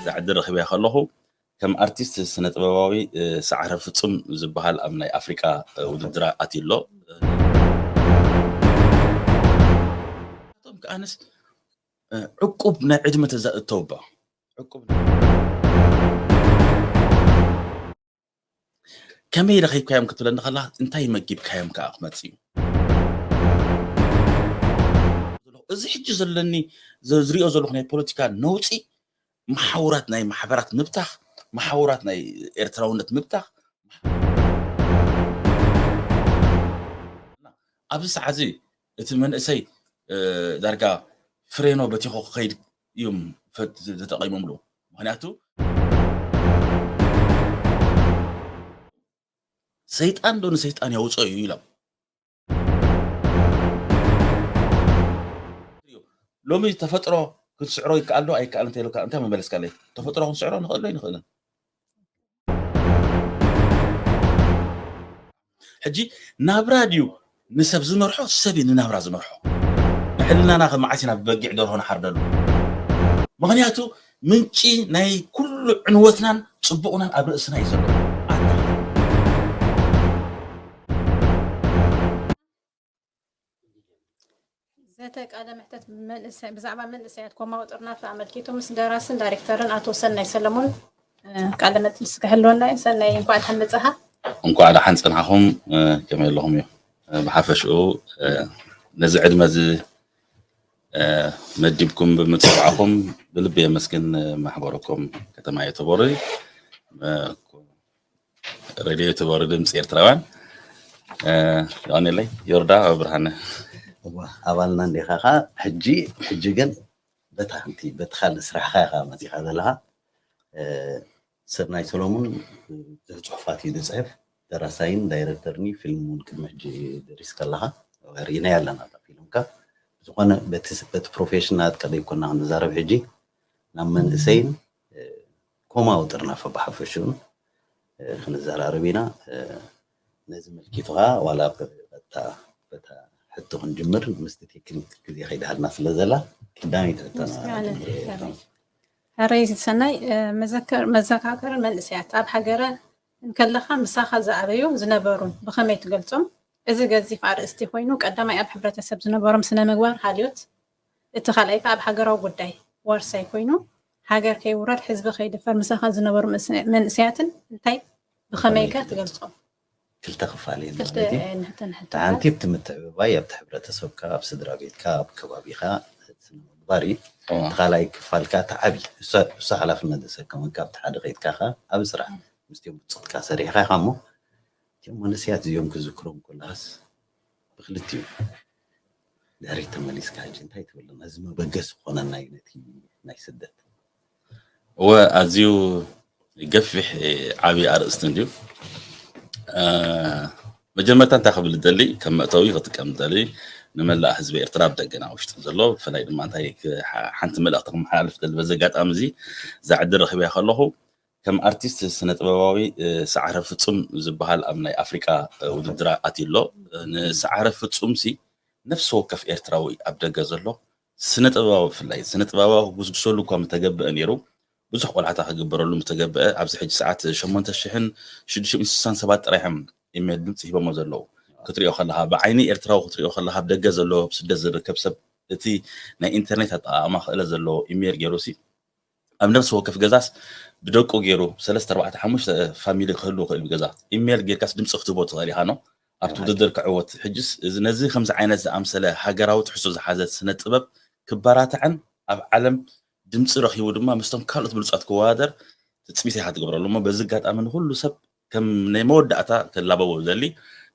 እዛ ዕድል ረኺበያ ከለኹ ከም ኣርቲስት ስነ ጥበባዊ ሰዓረ ፍጹም ዝበሃል ኣብ ናይ ኣፍሪቃ ውድድር ኣትዩ ኣሎ። እቶም ከኣንስ ዕቁብ ናይ ዕድመ ተዛእተውባ ዕቁብ ከመይ ረኺብካዮም ክትብለኒ ከላ እንታይ መጊብካዮም ከዓ ክመጽእ እዩ። እዚ ሕጂ ዘለኒ ዝሪኦ ዘለኹ ናይ ፖለቲካ ነውፂ መሓውራት ናይ ማሕበራት ምብታኽ፣ መሓውራት ናይ ኤርትራውነት ምብታኽ። ኣብዚ ሰዓት እዚ እቲ መንእሰይ ዳርጋ ፍሬኖ በቲኾ ክኸይድ እዮም ተጠቒሞምሉ። ምክንያቱ ሰይጣን ዶ ንሰይጣን ያውፀ እዩ ኢሎም። ሎሚ ተፈጥሮ ክትስዕሮ ይከኣል ዶ ኣይከኣል እንተ ኢልካ እንታይ መመለስካለይ? ተፈጥሮ ክንስዕሮ ንኽእል ዶ ይንኽእልን? ሕጂ ናብራ ድዩ ንሰብ ዝመርሖ፣ ሰብ እዩ ንናብራ ዝመርሖ? ንሕልናና ከመዓስ ኢና ብበጊዕ ደርሆ ንሓርደሉ? ምኽንያቱ ምንጪ ናይ ኩሉ ዕንወትናን ጽቡቕናን ኣብ ርእስና እዩ ዘሎ። ኣታ ዘተ ቃለ መሕተት መንእሰይ ብዛዕባ መንእሰያት ኮማዊ ጥርናፈ ኣመልኪቱ ምስ ደራስን ዳይሬክተርን ኣቶ ሰናይ ሰለሙን ቃለ መትልስ ክሕልወና እዩ። ሰናይ እንኳዕ ደሓን መጻኻ። እንኳዕ ደሓን ጸናሕኹም። ከመይ ኣለኹም እዩ ብሓፈሽኡ ነዚ ዕድመ እዚ መዲብኩም ብምጽዋዕኹም ብልቢ የመስግን። ማሕበረኮም ከተማ የተቦሪ ሬድዮ ተባሪ ድምፂ ኤርትራውያን። የቐኔለይ ዮርዳ ብርሃነ። ኣባልና እንዲኻ ኻ ሕጂ ሕጂ ግን በታ ከምቲ በቲ ካልእ ስራሕካ ኢኻ መፂኻ ዘለኻ። ሰናይ ሰሎሙን ብዙሕ ፅሑፋት እዩ ዝፅሕፍ፣ ደራሳይን ዳይረክተርኒ ፊልም እውን ቅድሚ ሕጂ ደሪስ ከለኻ ርኢናይ ኣለና እታ ፊልምካ። ዝኾነ በቲ ፕሮፌሽናት ቀደይ ኮና ክንዛረብ ሕጂ ናብ መንእሰይን ኮማዊ ጥርናፈ ብሓፈሽኡን ክንዘራረብ ኢና። ነዚ መልኪቱ ከዓ ዋላ በታ በታ ሕቶ ክንጅምር ምስቲ ቴክኒክ ግዜ ከይድሃልና ስለ ዘላ ቀዳመይቲ ሕቶና ክንጅምር እየ። ሕረይ ሰናይ መዘከር መዘካከርን መንእሰያት ኣብ ሃገረ እንከለኻ ምሳኻ ዝኣበዩ ዝነበሩን ብኸመይ ትገልጾም? እዚ ገዚፍ ኣርእስቲ ኮይኑ ቀዳማይ ኣብ ሕብረተሰብ ዝነበሮም ስነ ምግባር ሃልዮት እቲ ካልኣይ ከኣ ኣብ ሃገራዊ ጉዳይ ዋርሳይ ኮይኑ ሃገር ከይውረድ ሕዝቢ ከይድፈር ምሳኻ ዝነበሩ መንእሰያትን እንታይ ብኸመይ ከ ትገልጾም? ክልተ ክፋል እየን ማለት እዩ። ሓንቲ ኣብቲ ምትዕብባይ ኣብቲ ሕብረተሰብካ ኣብ ስድራ ቤትካ ኣብ ከባቢኻ ስነ ምግባር እዩ። እቲ ካልኣይ ክፋል ከኣ እቲ ዓብዪ እሱ ሓላፍነት ዝሰከመካ ኣብቲ ሓደ ከይድካ ከኣ ኣብ ስራሕ ምስቲኦም ብፁቕትካ ሰሪሕካ ኢኻ እሞ እቲኦም መንእሰያት እዚኦም ክዝክሮም ከለኻስ ብክልቲኡ ድሕሪት ተመሊስካ ሕጂ እንታይ ትብለና? እዚ መበገሲ ክኾነና እዩ ነቲ ናይ ስደት። እወ ኣዝዩ ገፊሕ ዓብዪ ኣርእስቲ እንድዩ። መጀመርታ እንታይ ክብል ደሊ ከም መእተዊ ክጥቀም ደሊ ንመላእ ህዝቢ ኤርትራ ኣብ ደገና ውሽጢ ዘሎ ብፍላይ ድማ እንታይ ሓንቲ መልእኽቲ ክመሓላልፍ ደሊ በዚ ኣጋጣሚ እዚ እዛ ዕድል ረኺበያ ከለኹ ከም ኣርቲስት ስነ ጥበባዊ ሰዓረ ፍጹም ዝበሃል ኣብ ናይ ኣፍሪቃ ውድድር ኣትዩ ኣሎ። ንሰዓረ ፍጹም ሲ ነፍሲ ወከፍ ኤርትራዊ ኣብ ደገ ዘሎ ስነ ጥበባዊ ብፍላይ ስነ ጥበባዊ ክጉስጉሰሉ እኳ ምተገብአ ነይሩ። ብዙሕ ቆልዓታ ክግበረሉ ምተገብአ ኣብዚ ሕጂ ሰዓት ሸሞንተ ሽሕን ሽዱሽተ ሚእትን ስሳን ሰባት ጥራይ እዮም ኢሜል ድምፂ ሂቦሞ ዘለዉ። ክትሪኦ ከለካ ብዓይኒ ኤርትራዊ ክትሪኦ ከለካ ኣብ ደገ ዘሎ ኣብ ስደት ዝርከብ ሰብ እቲ ናይ ኢንተርኔት ኣጠቃቅማ ክእለት ዘለዎ ኢሜል ገይሩ ሲ ኣብ ነፍሲ ወከፍ ገዛስ ብደቁ ገይሩ ሰለስተ ኣርባዕተ ሓሙሽተ ፋሚሊ ክህሉ ይኽእል እዩ ገዛ ኢሜል ጌርካስ ድምፂ ክትህቦ ትኽእል ኢኻ ነው ኣብቲ ውድድር ክዕወት ሕጅስ እዚ ነዚ ከምዚ ዓይነት ዝኣምሰለ ሃገራዊ ትሕዝቶ ዝሓዘ ስነ ጥበብ ክበራታዕን ኣብ ዓለም ድምፂ ረኺቡ ድማ ምስቶም ካልኦት ብሉፃት ክወዳደር ትፅቢት ኢኻ ትገብረሉ እሞ በዚ ኣጋጣሚ ንኩሉ ሰብ ከም ናይ መወዳእታ ክላበቦ ዝደሊ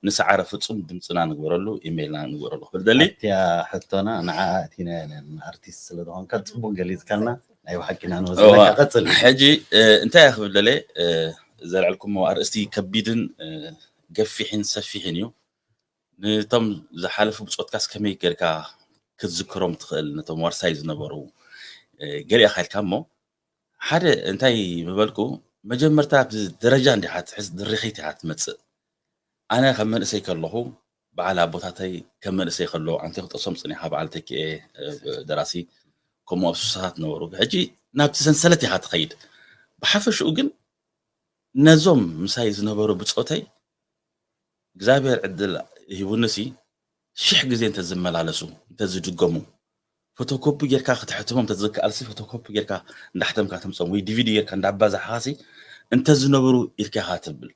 ንሰዓረ ፍፁም ድምፅና ንግበረሉ ኢሜይልና ንግበረሉ ክብል ደሊ እቲያ ሕቶና ንዓ እቲና ኣርቲስት ስለዝኮንካ ፅቡቅ ገሊፅካልና ናይ ብሓቂና ንወስደካ ቀፅል ሕጂ እንታይ ክብል ደለ ዘልዕልኩሞ ኣርእስቲ ከቢድን ገፊሕን ሰፊሕን እዩ ንቶም ዝሓለፉ ብፆትካስ ከመይ ጌርካ ክትዝክሮም ትኽእል ነቶም ዋርሳይ ዝነበሩ ገሊእካ ኢልካ እሞ ሓደ እንታይ ምበልኩ መጀመርታ ኣብዚ ደረጃ እንዲኻ ትሕዝ ድርኺት ኢኻ ትመፅእ ኣነ ከም መንእሰይ ከለኹ በዓል ኣቦታተይ ከም መንእሰይ ከሎ ኣንተ ክጠቅሶም ፅኒኻ በዓል ተኪኤ ደራሲ ከምኡ ኣብ ሱሳታት ነበሩ ሕጂ ናብቲ ሰንሰለት ኢኻ ትኸይድ። ብሓፈሽኡ ግን ነዞም ምሳይ ዝነበሩ ብጾተይ እግዚኣብሔር ዕድል ሂቡንሲ ሽሕ ግዜ እንተዝመላለሱ እንተዝድገሙ ፎቶኮፒ ጌርካ ክትሕትሞም እንተዝከኣልሲ ፎቶኮፒ ጌርካ እንዳሕተምካ ተምጾም ወይ ዲቪዲ ጌርካ እንዳባዛሕኻሲ እንተዝነብሩ ኢልካ ኢኻ ትብል።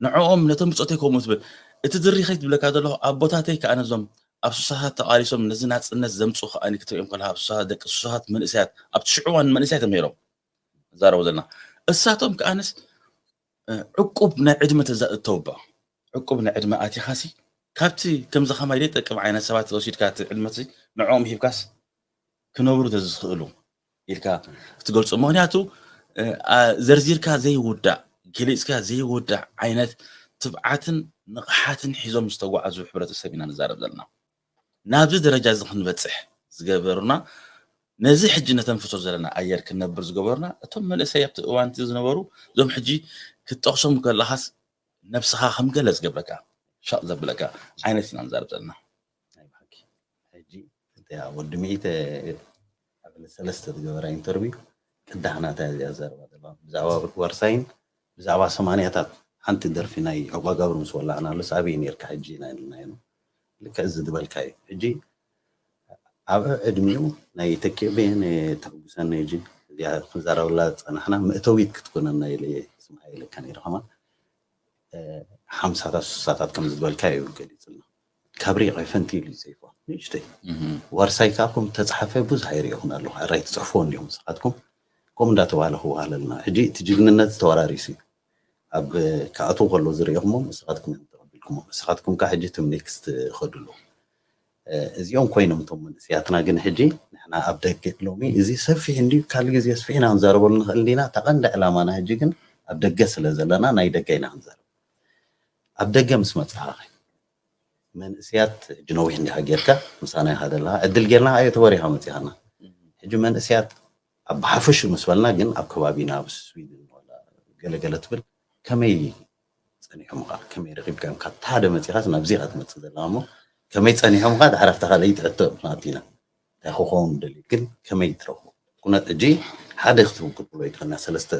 ንዕኦም ነቶም ብጾተይ ከምኡ ትብል። እቲ ድሪ ከይት ዝብለካ ዘለኹ ኣቦታተይ ከኣ ነዞም ኣብ ሱሳታት ተቓሊሶም ነዚ ናጽነት ዘምጽኡ ከኣ ክትሪኦም ከለኻ ኣብ ሱሳታት ደቂ ሱሳታት መንእሰያት ኣብቲ ሽዑ እዋን መንእሰያት እዮም ነይሮም። ንዛረቦ ዘለና እሳቶም ከኣንስ ዕቁብ ናይ ዕድመ ተዘእተውባ ዕቁብ ናይ ዕድመ ኣቲኻሲ ካብቲ ከምዚ ከማይ ዘይጠቅም ዓይነት ሰባት ወሲድካ እቲ ዕድመ ንዕኦም ሂብካስ ክነብሩ ተዝኽእሉ ኢልካ ክትገልጾ ምክንያቱ ዘርዚርካ ዘይውዳእ ገሊጽካ ዘይውዳእ ዓይነት ትብዓትን ንቕሓትን ሒዞም ዝተጓዓዙ ሕብረተሰብ ኢና ንዛረብ ዘለና ናብዚ ደረጃ እዚ ክንበጽሕ ዝገበሩና ነዚ ሕጂ ነተንፍሶ ዘለና ኣየር ክንነብር ዝገበሩና እቶም መንእሰይ ኣብቲ እዋን እቲ ዝነበሩ እዞም ሕጂ ክትጠቕሶም ከለኻስ ነብስኻ ከም ገለ ዝገብረካ ሻቕ ዘብለካ ዓይነት ኢና ንዛረብ ዘለና ናይ ብሓቂ ሕጂ ወዲ ሚኢተ ኣብ ሰለስተ ዝገበራ ኢንተርቪው ቅዳሕ ናታ እዚኣ ዘረባ ዘለዋ ብዛዕባ ወርሳይን ብዛዕባ ሰማንያታት ሓንቲ ደርፊ ናይ ዑቕባጋብር ምስ ወላዕናሉስ ኣበይ ነርካ ሕጂ ኢና ኢልናዮ። ልክዕ እዚ ዝበልካዮ ሕጂ ኣብ ዕድሚኡ ናይ ተኪኦቤን ተሕጉሰኒ ሕጂ እዚኣ ክንዛረበላ ዝፀናሕና መእተዊት ክትኮነና ኢለ ስምዓ ኢለካ ነይረ ከማን ሓምሳታት ስሳታት ከም ዝበልካዮ ገሊፅልና ካብ ሪቕ ፈንቲሉ ይፅይፎ ንእሽተይ ዋርሳይ ከዓ ከም ተፅሓፈ ብዙሕ ኣይሪኦኹን ኣለኹ ሕራይ ትፅሕፎ እንዲኹም ንስኻትኩም ከምኡ እንዳተባህለ ክወሃለልና ሕጂ እቲ ጅግንነት ዝተወራሪሱ እዩ ኣብ ክኣትዉ ከሎ ዝሪኦኹሞ ንስኻትኩም እዮም ተቐቢልኩሞ ንስኻትኩም ከዓ ሕጂ ትም ኔክስት ኸድሉ እዚኦም ኮይኖም እቶም መንእስያትና ግን ሕጂ ንሕና ኣብ ደገ ሎሚ እዚ ሰፊሕ እንድዩ ካልእ ግዜ ስፊሕና ክንዛረበሉ ንኽእል እንዲና እታ ቀንዲ ዕላማና ሕጂ ግን ኣብ ደገ ስለ ዘለና ናይ ደገ ኢና ክንዛረብ ኣብ ደገ ምስ መፅኻ መንእስያት ሕጂ ነዊሕ እንዲኻ ጌርካ ምሳና ኢኻ ዘለኻ ዕድል ጌርና ኣዮ ተወሪኻ መፂኻና ሕጂ መንእስያት ኣብ ብሓፈሹ ምስ በልና ግን ኣብ ከባቢና ኣብ ስዊድን ገለገለ ትብል ከመይ ፀኒሖምኻ ከመይ ረኺብካዮም ካብቲ ሓደ መፂኻስ ናብዚ ኢኻ ትመፅእ ዘለኻ እሞ ከመይ ፀኒሖምኻ ድሓር ኣብታ ካልኣይቲ ሕቶ ናብቲና እንታይ ክኸውን ደልዩ ግን ከመይ ትረኽቦ ኩነት ሕጂ ሓደ ክትብል ክትብሎ ይትኽእልና ሰለስተ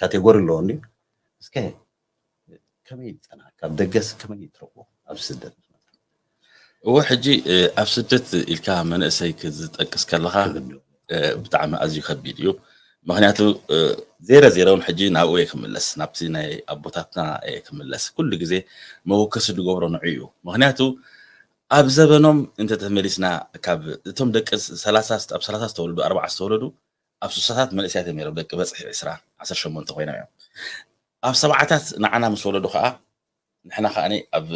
ካቴጎሪ ኣለዎ እንድዩ እስከ ከመይ ይፀናሓካ ኣብ ደገስ ከመይ ትረኽቦ ኣብ ስደት እወ ሕጂ ኣብ ስደት ኢልካ መንእሰይ ክዝጠቅስ ከለኻ ብጣዕሚ ኣዝዩ ከቢድ እዩ ምክንያቱ ዜረ ዜረ እውን ሕጂ ናብኡ እየ ክምለስ ናብቲ ናይ ኣቦታትና እየ ክምለስ ኩሉ ግዜ መወከሲ ዝገብሮ ንዑ እዩ ምክንያቱ ኣብ ዘበኖም እንተተመሊስና ካብ እቶም ደቂ ሰላሳ ዝተወለዱ ኣርባዓ ዝተወለዱ ኣብ ስሳታት መንእስያት እዮም ነይሮም ደቂ በፅሒ ዕስራ ዓሰርተ ሸሞንተ ኮይኖም እዮም ኣብ ሰብዓታት ንዓና ምስ ወለዱ ከዓ ንሕና ከዓ ኣብ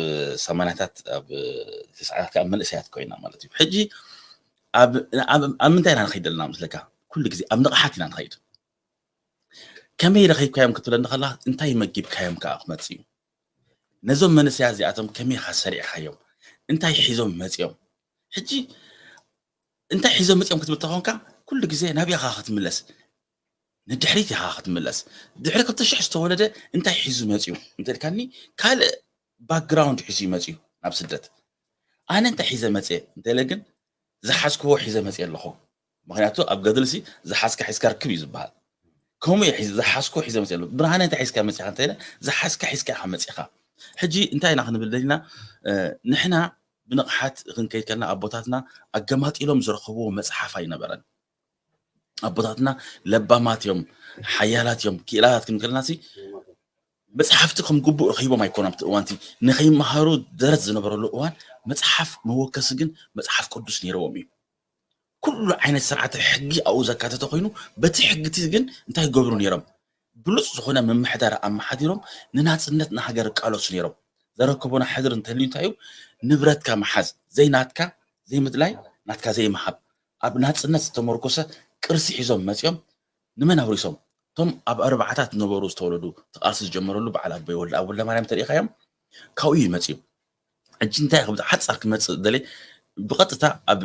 ሰማንያታት ኣብ ተስዓታት ከዓ መንእስያት ኮይና ማለት እዩ ሕጂ ኣብ ምንታይ ኢና ንኸይድ ዘለና ምስለካ ኩሉ ግዜ ኣብ ንቕሓት ኢና ንኸይድ ከመይ ረኺብካዮም ክትብለኒ ከላ እንታይ መጊብካዮም ከዓ ክመፅ እዩ ነዞም መንእስያት እዚኣቶም ከመይ ኢኻ ሰሪዕኻዮም እንታይ ሒዞም መፂኦም ሕጂ እንታይ ሒዞም መፂኦም ክትብል ተኾንካ ኩሉ ግዜ ናብ ኢኻ ክትምለስ ንድሕሪት ኢኻ ክትምለስ ድሕሪ ክልተ ሽሕ ዝተወለደ እንታይ ሒዙ መፂኡ እንተልካኒ ካልእ ባክግራውንድ ሒዙ ይመፅኡ ናብ ስደት ኣነ እንታይ ሒዘ መፅየ እንተለ ግን ዝሓዝክዎ ሒዘ መፅየ ኣለኹ ምክንያቱ ኣብ ገድልሲ ዝሓዝካ ሒዝካ ርክብ እዩ ዝበሃል ከምኡ ዝሓዝክዎ ሒዘ መፅየ ኣለኹ ብርሃነ እንታይ ሒዝካ መፅኻ እንተለ ዝሓዝካ ሒዝካ ኢኻ መፅኻ ሕጂ እንታይ ኢና ክንብል ደሊና ንሕና ብንቕሓት ክንከይድ ከለና ኣቦታትና ኣገማጢሎም ዝረኸብዎ መፅሓፍ ኣይነበረን ኣቦታትና ለባማት እዮም ሓያላት እዮም ክኢላታት ክንብል ከለና መፅሓፍቲ ከም ግቡእ ረኺቦም ኣይኮኑ ኣብቲ እዋንቲ ንኸይመሃሩ ደረት ዝነበረሉ እዋን መፅሓፍ መወከሲ ግን መፅሓፍ ቅዱስ ነይረዎም እዩ ኩሉ ዓይነት ስርዓተ ሕጊ ኣብኡ ዘካተተ ኮይኑ በቲ ሕጊቲ ግን እንታይ ይገብሩ ነይሮም ብሉፅ ዝኾነ ምምሕዳር ኣመሓዲሮም ንናፅነት ንሃገር ቃለሱ ነይሮም ዘረከቦና ሕድሪ እንተልዩ እንታይ እዩ ንብረትካ መሓዝ ዘይናትካ ዘይምድላይ ናትካ ዘይምሃብ ኣብ ናፅነት ዝተመርኮሰ ቅርሲ ሒዞም መፂኦም ንመን ኣውሪሶም እቶም ኣብ ኣርባዓታት ዝነበሩ ዝተወለዱ ተቃልሲ ዝጀመረሉ በዓል ኣቦይ ወልደ ኣብ ወልደ ማርያም ተሪኢኻዮም ካብኡ እዩ መፂኡ ሕጂ እንታይ ከም ሓፃር ክመፅእ ደለ ብቐጥታ ኣብ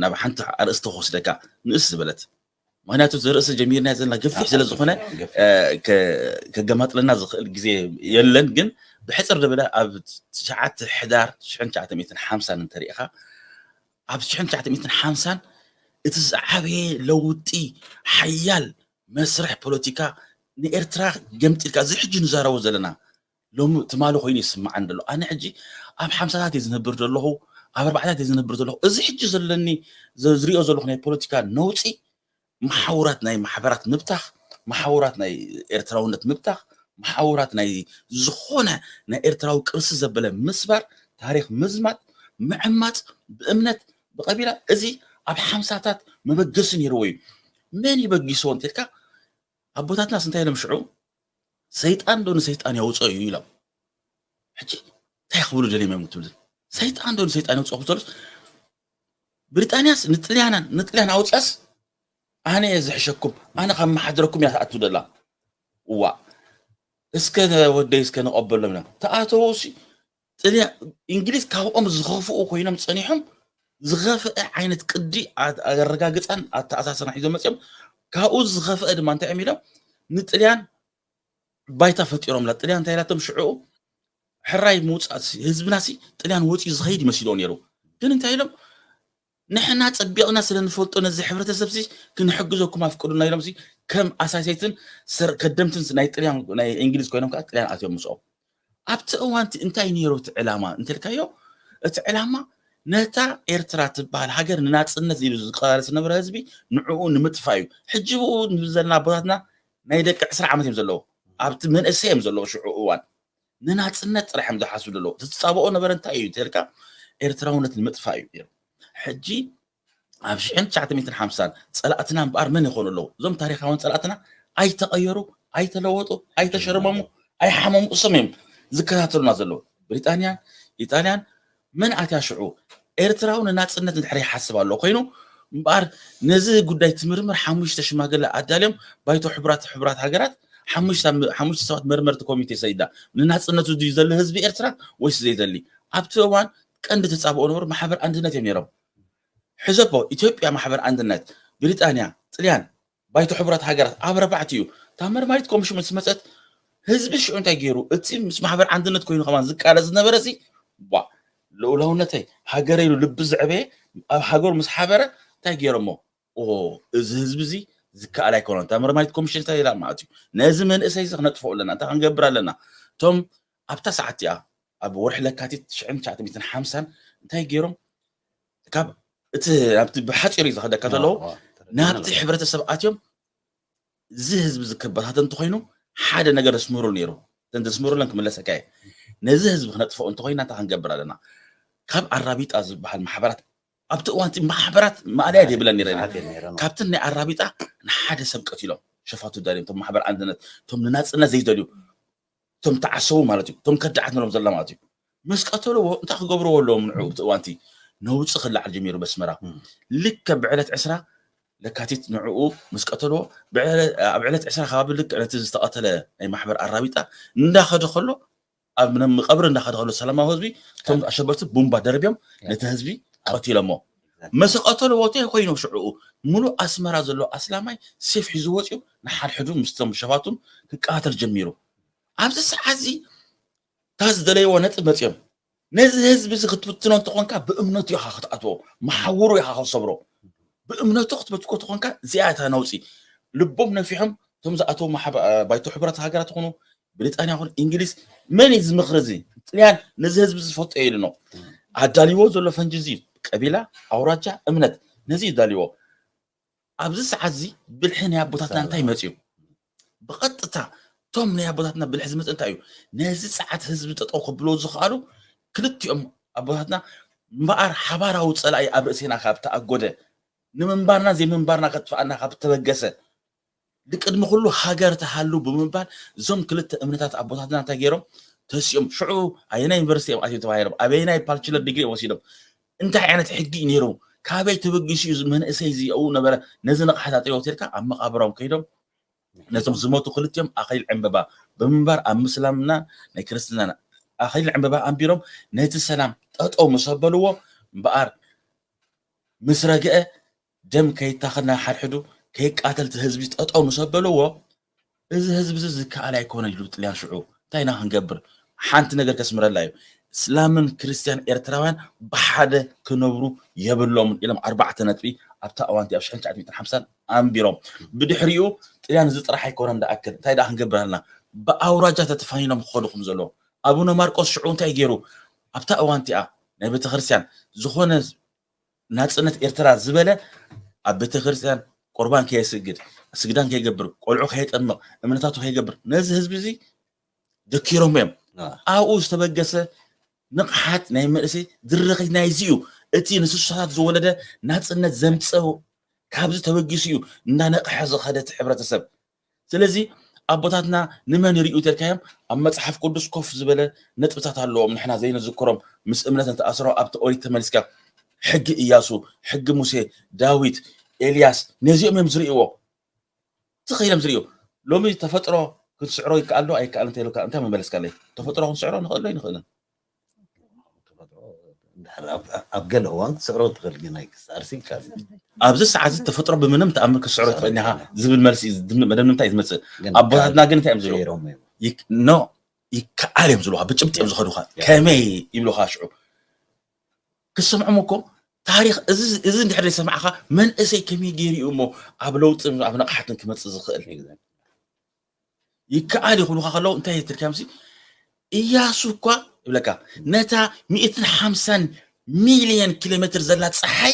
ናብ ሓንቲ ኣርእስቲ ክወስደካ ንእስ ዝበለት ምክንያቱ እዚ ርእሲ ጀሚርና ዘለና ገፊሕ ስለ ዝኾነ ከገማጥለና ዝኽእል ግዜ የለን ግን ብሕፅር ዝበለ ኣብ ትሽዓተ ሕዳር ትሽዓተ ሚእትን ሓምሳን እንተሪኢኻ ኣብ ትሽዓተ ሚእትን ሓምሳን እቲ ዝዓበየ ለውጢ ሓያል መስርሕ ፖለቲካ ንኤርትራ ገምጢልካ፣ እዚ ሕጂ ንዛረቦ ዘለና ሎሚ ትማሊ ኮይኑ ይስምዓኒ ዘሎ። ኣነ ሕጂ ኣብ ሓምሳታት እየ ዝነብር ዘለኹ፣ ኣብ ኣርባዕታት እየ ዝነብር ዘለኹ። እዚ ሕጂ ዘለኒ፣ ዘ-፣ ዝሪኦ ዘለኹ ናይ ፖለቲካ ነውጺ፣ መሓውራት ናይ ማሕበራት ምብታኽ፣ መሓውራት ናይ ኤርትራውነት ምብታኽ፣ መሓውራት ናይ ዝኾነ ናይ ኤርትራዊ ቅርሲ ዘበለ ምስባር፣ ታሪኽ ምዝማት፣ ምዕማጽ፣ ብእምነት፣ ብቐቢላ፣ እዚ ኣብ ሓምሳታት መበገሲ ነይርዎ እዩ። መን ይበጊስዎ እንተልካ፣ ኣቦታትናስ እንታይ ኢሎም ሽዑ? "ሰይጣን ዶ ንሰይጣን ያውፀ እዩ" ኢሎም። ሕጂ እንታይ ክብሉ ደልዮም እዮም ትብል? "ሰይጣን ዶ ንሰይጣን ያውፀ" ክብሉ ብሪጣንያስ ንጥልያናን ንጥልያን ኣውፅያስ ኣነ እየ ዝሕሸኩም፣ ኣነ ካብ መሓድረኩም እያ ትኣቱ ደላ። እዋ፣ እስከ ወደይ እስከ ንቐበሎም ኢና። ተኣተዉ ሲ ጥልያ-፣ እንግሊዝ ካብኦም ዝኸፍኡ ኮይኖም ጸኒሖም፣ ዝኸፍአ ዓይነት ቅዲ ኣት-፣ ኣረጋግጻን ኣተኣሳሰራን ሒዞም መጺኦም፣ ካብኡ ዝኸፍአ ድማ እንታይ እዮም ኢሎም? ንጥልያን ባይታ ፈጢሮምላ። ጥልያን እንታይ ኢላቶም ሽዑ? ሕራይ ምውጻእ ሲ፣ ህዝብና ሲ ጥልያን ወጺኡ ዝኸይድ ይመሲልዎ ነይሩ። ግን እንታይ ኢሎም? "ንሕና ጸቢቕና ስለ ንፈልጦ ነዚ ሕብረተሰብ ሲ ክንሕግዘኩም ኣፍቅዱና" ኢሎም ሲ ከም ኣሳሰይትን ሰር-፣ ከደምትን ሲ ናይ ጥልያን፣ ናይ እንግሊዝ ኮይኖም ከኣ ጥልያን ኣትዮም ምስኦም። ኣብቲ እዋን እቲ እንታይ ነይሩ እቲ ዕላማ እንተልካዮ፣ እቲ ዕላማ ነታ ኤርትራ ትበሃል ሃገር ንናጽነት ኢሉ ዝቃለስ ዝነበረ ህዝቢ ንዕኡ ንምጥፋእ እዩ። ሕጂ ብኡ ንብል ዘለና ኣቦታትና ናይ ደቂ ዕስራ ዓመት እዮም ዘለዉ። ኣብቲ መንእሰይ እዮም ዘለዉ ሽዑ እዋን። ንናጽነት ጥራሕ እዮም ዝሓስቡ ዘለዉ። እቲ ዝጻብኦ ነበረ እንታይ እዩ እንተልካ፣ ኤርትራውነት ንምጥፋእ እዩ ነይሩ። ሕጂ ኣብ ሽሕን ትሽዓተ ሚእትን ሓምሳን ጸላእትና እምበኣር መን ይኾኑ ኣለዉ? እዞም ታሪኻውያን ጸላእትና ኣይተቐየሩ፣ ኣይተለወጡ፣ ኣይተሸረመሙ፣ ኣይሓመሙ፣ እሶም እዮም ዝከታተሉና ዘለዉ። ብሪጣንያን ኢጣልያን መን ኣትያ ሽዑ? ኤርትራዊ ንናጽነት እንድሕር ይሓስብ ኣሎ ኮይኑ እምበኣር ነዚ ጉዳይ ትምርምር ሓሙሽተ ሽማግለ ኣዳልዮም ባይቶ ሕቡራት፣ ሕቡራት ሃገራት ሓሙሽተ፣ ሓሙሽተ ሰባት መርመርቲ ኮሚቴ ሰይዳ። ንናጽነቱ ድዩ ዘሊ ህዝቢ ኤርትራ ወይስ ዘይደሊ? ኣብቲ እዋን ቀንዲ ተጻብኦ ነበሩ ማሕበር ኣንድነት እዮም ነይሮም። ሕዘቦ፣ ኢትዮጵያ ማሕበር ኣንድነት፣ ብሪጣንያ፣ ጥልያን፣ ባይቶ ሕቡራት ሃገራት ኣብ ኣርባዕቲኡ። እታ መርማሪት ኮሚሽን ምስ መጸት ህዝቢ ሽዑ እንታይ ገይሩ? እቲ ምስ ማሕበር ኣንድነት ኮይኑ ከማን ዝቃለስ ዝነበረ ሲ፣ ዋ፣ ልኡላውነተይ፣ ሃገረይ ኢሉ ልቢ ዘዕበየ ኣብ ሃገሩ ምስ ሓበረ እንታይ ገይሮሞ? ኦ፣ እዚ ህዝቢ እዚ ዝከኣል ኣይኮነን። እታ መርማሪት ኮሚሽን እንታይ ኢላ ማለት እዩ? ነዚ መንእሰይ እዚ ክነጥፍኦ ኣለና። እንታይ ክንገብር ኣለና? እቶም ኣብታ ሰዓት እቲኣ ኣብ ወርሒ ለካቲት ሽሕን ትሽዓተ ሚእትን ሓምሳን እንታይ ገይሮም? ካብ እቲ ናብቲ ብሓፂሩ እዩ ዝኸደካ ዘለዉ፣ ዋ፣ ዋ፣ ናብቲ ተረዲእና። ሕብረተሰብ ኣትዮም፣ እዚ ህዝቢ እዚ ክበታተን እንተኾይኑ ሓደ ነገር ዘስምሩ ነይሩ። እተን ዘስምሩለን ክምለሰካ እየ። ነዚ ህዝቢ ክነጥፍኦ እንተኾይና እንታይ ክንገብር ኣለና? ካብ ኣራቢጣ ዝበሃል ማሕበራት፣ ኣብቲ እዋን እቲ ማሕበራት ማእለያ ዘይብለን ነይረን። ብዙሓት እየን ነይረን። ካብተን ናይ ኣራቢጣ ንሓደ ሰብ ቀቲሎም፣ ሸፋቱ ዳርዮም፣ እቶም ማሕበር ኣንድነት፣ እቶም ንናጽነት ዘይደልዩ፣ እቶም ተዓሰቡ ማለት እዩ። እቶም ከዳዓት ንብሎም ዘለና ማለት እዩ። ምስ ቀተልዎ እንታይ ክገብርዎ ኣለዎም? ንዕኡ እቲ እዋንቲ ነውጺ ክለዓል ጀሚሩ በስመራ። እም። ልክዕ ብዕለት ዕስራ ለካቲት ንዕኡ ምስ ቀተልዎ፣ ብዕለ-፣ ኣብ ዕለት ዕስራ ከባቢ ልክዕ ነቲ ዝተቐተለ ናይ ማሕበር ኣራቢጣ እንዳኸደ ከሎ፣ ኣብ ነ-፣ መቐብር እንዳኸደ ከሎ ሰላማዊ ህዝቢ እቶም ኣሸበርቲ ቡምባ ደርብዮም ነቲ ህዝቢ ቀቲሎሞ። ምስ ቀተልዎ እንታይ ኮይኑ ሽዕኡ? ሙሉእ ኣስመራ ዘሎ ኣስላማይ ሴፍ ሒዙ ወፂኡ ንሓድሕዱ ምስቶም ሸፋቱን ክቀታተል ጀሚሩ። ኣብዚ ሰዓት እዚ እታ ዝደለይዎ ነጥብ መፅዮም። ነዚ ህዝቢ እዚ ክትብትኖ እንተኾንካ ብእምነቱ ኢኻ ክትኣትዎ፣ መሓውሩ ኢኻ ክትሰብሮ። ብእምነቱ ክትበትኮ እንተኾንካ እዚኣ እታ ነውፂ። ልቦም ነፊሖም እቶም ዝኣተዉ ማሕበ-፣ ባይቶ ሕቡራት ሃገራት ይኹኑ፣ ብሪጣንያ ይኹን እንግሊዝ፣ መን እዩ እዚ ምኽሪ እዚ? ጥልያን ነዚ ህዝቢ ዝፈልጦ እዩ ኢሉ ነው። ኣዳልይዎ ዘሎ ፈንጂ እዚ ቀቢላ፣ ኣውራጃ፣ እምነት ነዚ እዩ ኣዳልይዎ። ኣብዚ ሰዓት እዚ ብልሒ ናይ ኣቦታትና እንታይ መፅዩ? ብቐጥታ እቶም ናይ ኣቦታትና ብልሒ ዝመፅእ እንታይ እዩ? ነዚ ፀዓት ህዝቢ ጠጠው ከብልዎ ዝኽኣሉ ክልቲኦም ኣቦታትና እምበኣር ሓባራዊ ፀላኢ ኣብ ርእሲና ካብ ተኣጎደ፣ ንምንባርና ዘይምንባርና ከጥፍኣና ካብ ተበገሰ፣ ንቅድሚ ኩሉ ሃገር ትሃሉ ብምባል እዞም ክልተ እምነታት ኣቦታትና እንታይ ገይሮም? ተሲኦም። ሽዑ ኣየናይ ዩኒቨርሲቲ እዮም ኣትዮም ተባሂሎም? ኣበየናይ ባችለር ዲግሪ እዮም ወሲዶም? እንታይ ዓይነት ሕጊ እዩ ነይሩ? ካበይ ተበጊሱ እዩ እዚ መንእሰይ እዚ ኣብኡ ነበረ ነዚ ንቕሓት ኣጥርዮ ተልካ ኣብ መቓብሮም ከይዶም ነቶም ዝሞቱ ክልቲኦም ኣኽሊል ዕምበባ ብምንባር ኣብ ምስላምና ናይ ክርስትናና ኣኽሊል ዕምበባ ኣንቢሮም ነቲ ሰላም ጠጠው ምስ ኣበልዎ እምበኣር ምስ ረግአ ደም ከይታኸል ናይ ሓድሕዱ ከይቃተል እቲ ህዝቢ ጠጠው ምስ ኣበልዎ እዚ ህዝቢ እዚ ዝከኣል ኣይኮነን ኢሉ ጥልያን ሽዑ እንታይ ኢና ክንገብር? ሓንቲ ነገር ከስምረላ እዩ። እስላምን ክርስትያን ኤርትራውያን ብሓደ ክነብሩ የብሎምን ኢሎም ኣርባዕተ ነጥቢ ኣብታ እዋንቲ ኣብ ሽሕን ትሽዓተ ሚእትን ሓምሳን ኣንቢሮም። ብድሕሪኡ ጥልያን እዚ ጥራሕ ኣይኮነን ደኣክል እንታይ ደኣ ክንገብር ኣለና? ብኣውራጃ ተተፋኒኖም ክኸዱ ከም ዘለዎም ኣቡነ ማርቆስ ሽዑ እንታይ ገይሩ? ኣብታ እዋንቲኣ ናይ ቤተክርስትያን ዝኾነ ናጽነት ኤርትራ ዝበለ ኣብ ቤተክርስትያን ቁርባን ከየስግድ፣ ስግዳን ከይገብር፣ ቆልዑ ከየጠምቕ፣ እምነታቱ ከይገብር ነዚ ህዝቢ እዚ ደኪሮም እዮም። ኣብኡ ዝተበገሰ ንቕሓት ናይ መንእሰይ ድርኺት ናይዚ እዩ። እቲ ንስሳታት ዝወለደ ናጽነት ዘምጸው ካብዚ ተበጊሱ እዩ እናነቕሐ ዝኸደ እቲ ሕብረተሰብ። ስለዚ ኣቦታትና ንመን ይርእዩ ተልካዮም ኣብ መጽሓፍ ቅዱስ ኮፍ ዝበለ ነጥብታት ኣለዎም። ንሕና ዘይንዝክሮም ምስ እምነት እንተኣስሮ ኣብቲ ኦሪት ተመሊስካ ሕጊ እያሱ፣ ሕጊ ሙሴ፣ ዳዊት፣ ኤልያስ ነዚኦም እዮም ዝርእይዎ። ትኽኢሎም ዝርእዩ። ሎሚ ተፈጥሮ ክትስዕሮ ይከኣል ዶ ኣይከኣል እንታይ ኢልካ እንታይ መመለስካለይ? ተፈጥሮ ክንስዕሮ ንኽእሎ ይንኽእልን። ኣብ ገለ እዋን ክትስዕሮ ትኽእል ግን ኣይክስዓርሲ ይከኣል። ኣብዚ ሰዓት እዚ ተፈጥሮ ብምንም ተኣምር ክትስዕሮ ትኽእል ኢኻ ዝብል መልሲ መደምደምታ እዩ ዝመፅእ። ኣቦታትና ግን እንታይ እዮም ዝብሉ? ኖ ይከኣል እዮም ዝብሉኻ፣ ብጭብጢ እዮም ዝኸዱኻ። ከመይ ይብሉኻ ሽዑ? ክሰምዖም እኮ ታሪኽ እዚ እንድሕር ዘይሰማዕኻ መንእሰይ ከመይ ገይሩ እዩ እሞ ኣብ ለውጥን ኣብ ንቕሓትን ክመፅእ ዝኽእል? ይከኣል እዩ ክብሉኻ ከለዉ እንታይ ትልካምሲ እያሱ እኳ ይብለካ ነታ ሚእትን ሓምሳን ሚልዮን ኪሎ ሜትር ዘላ ፀሓይ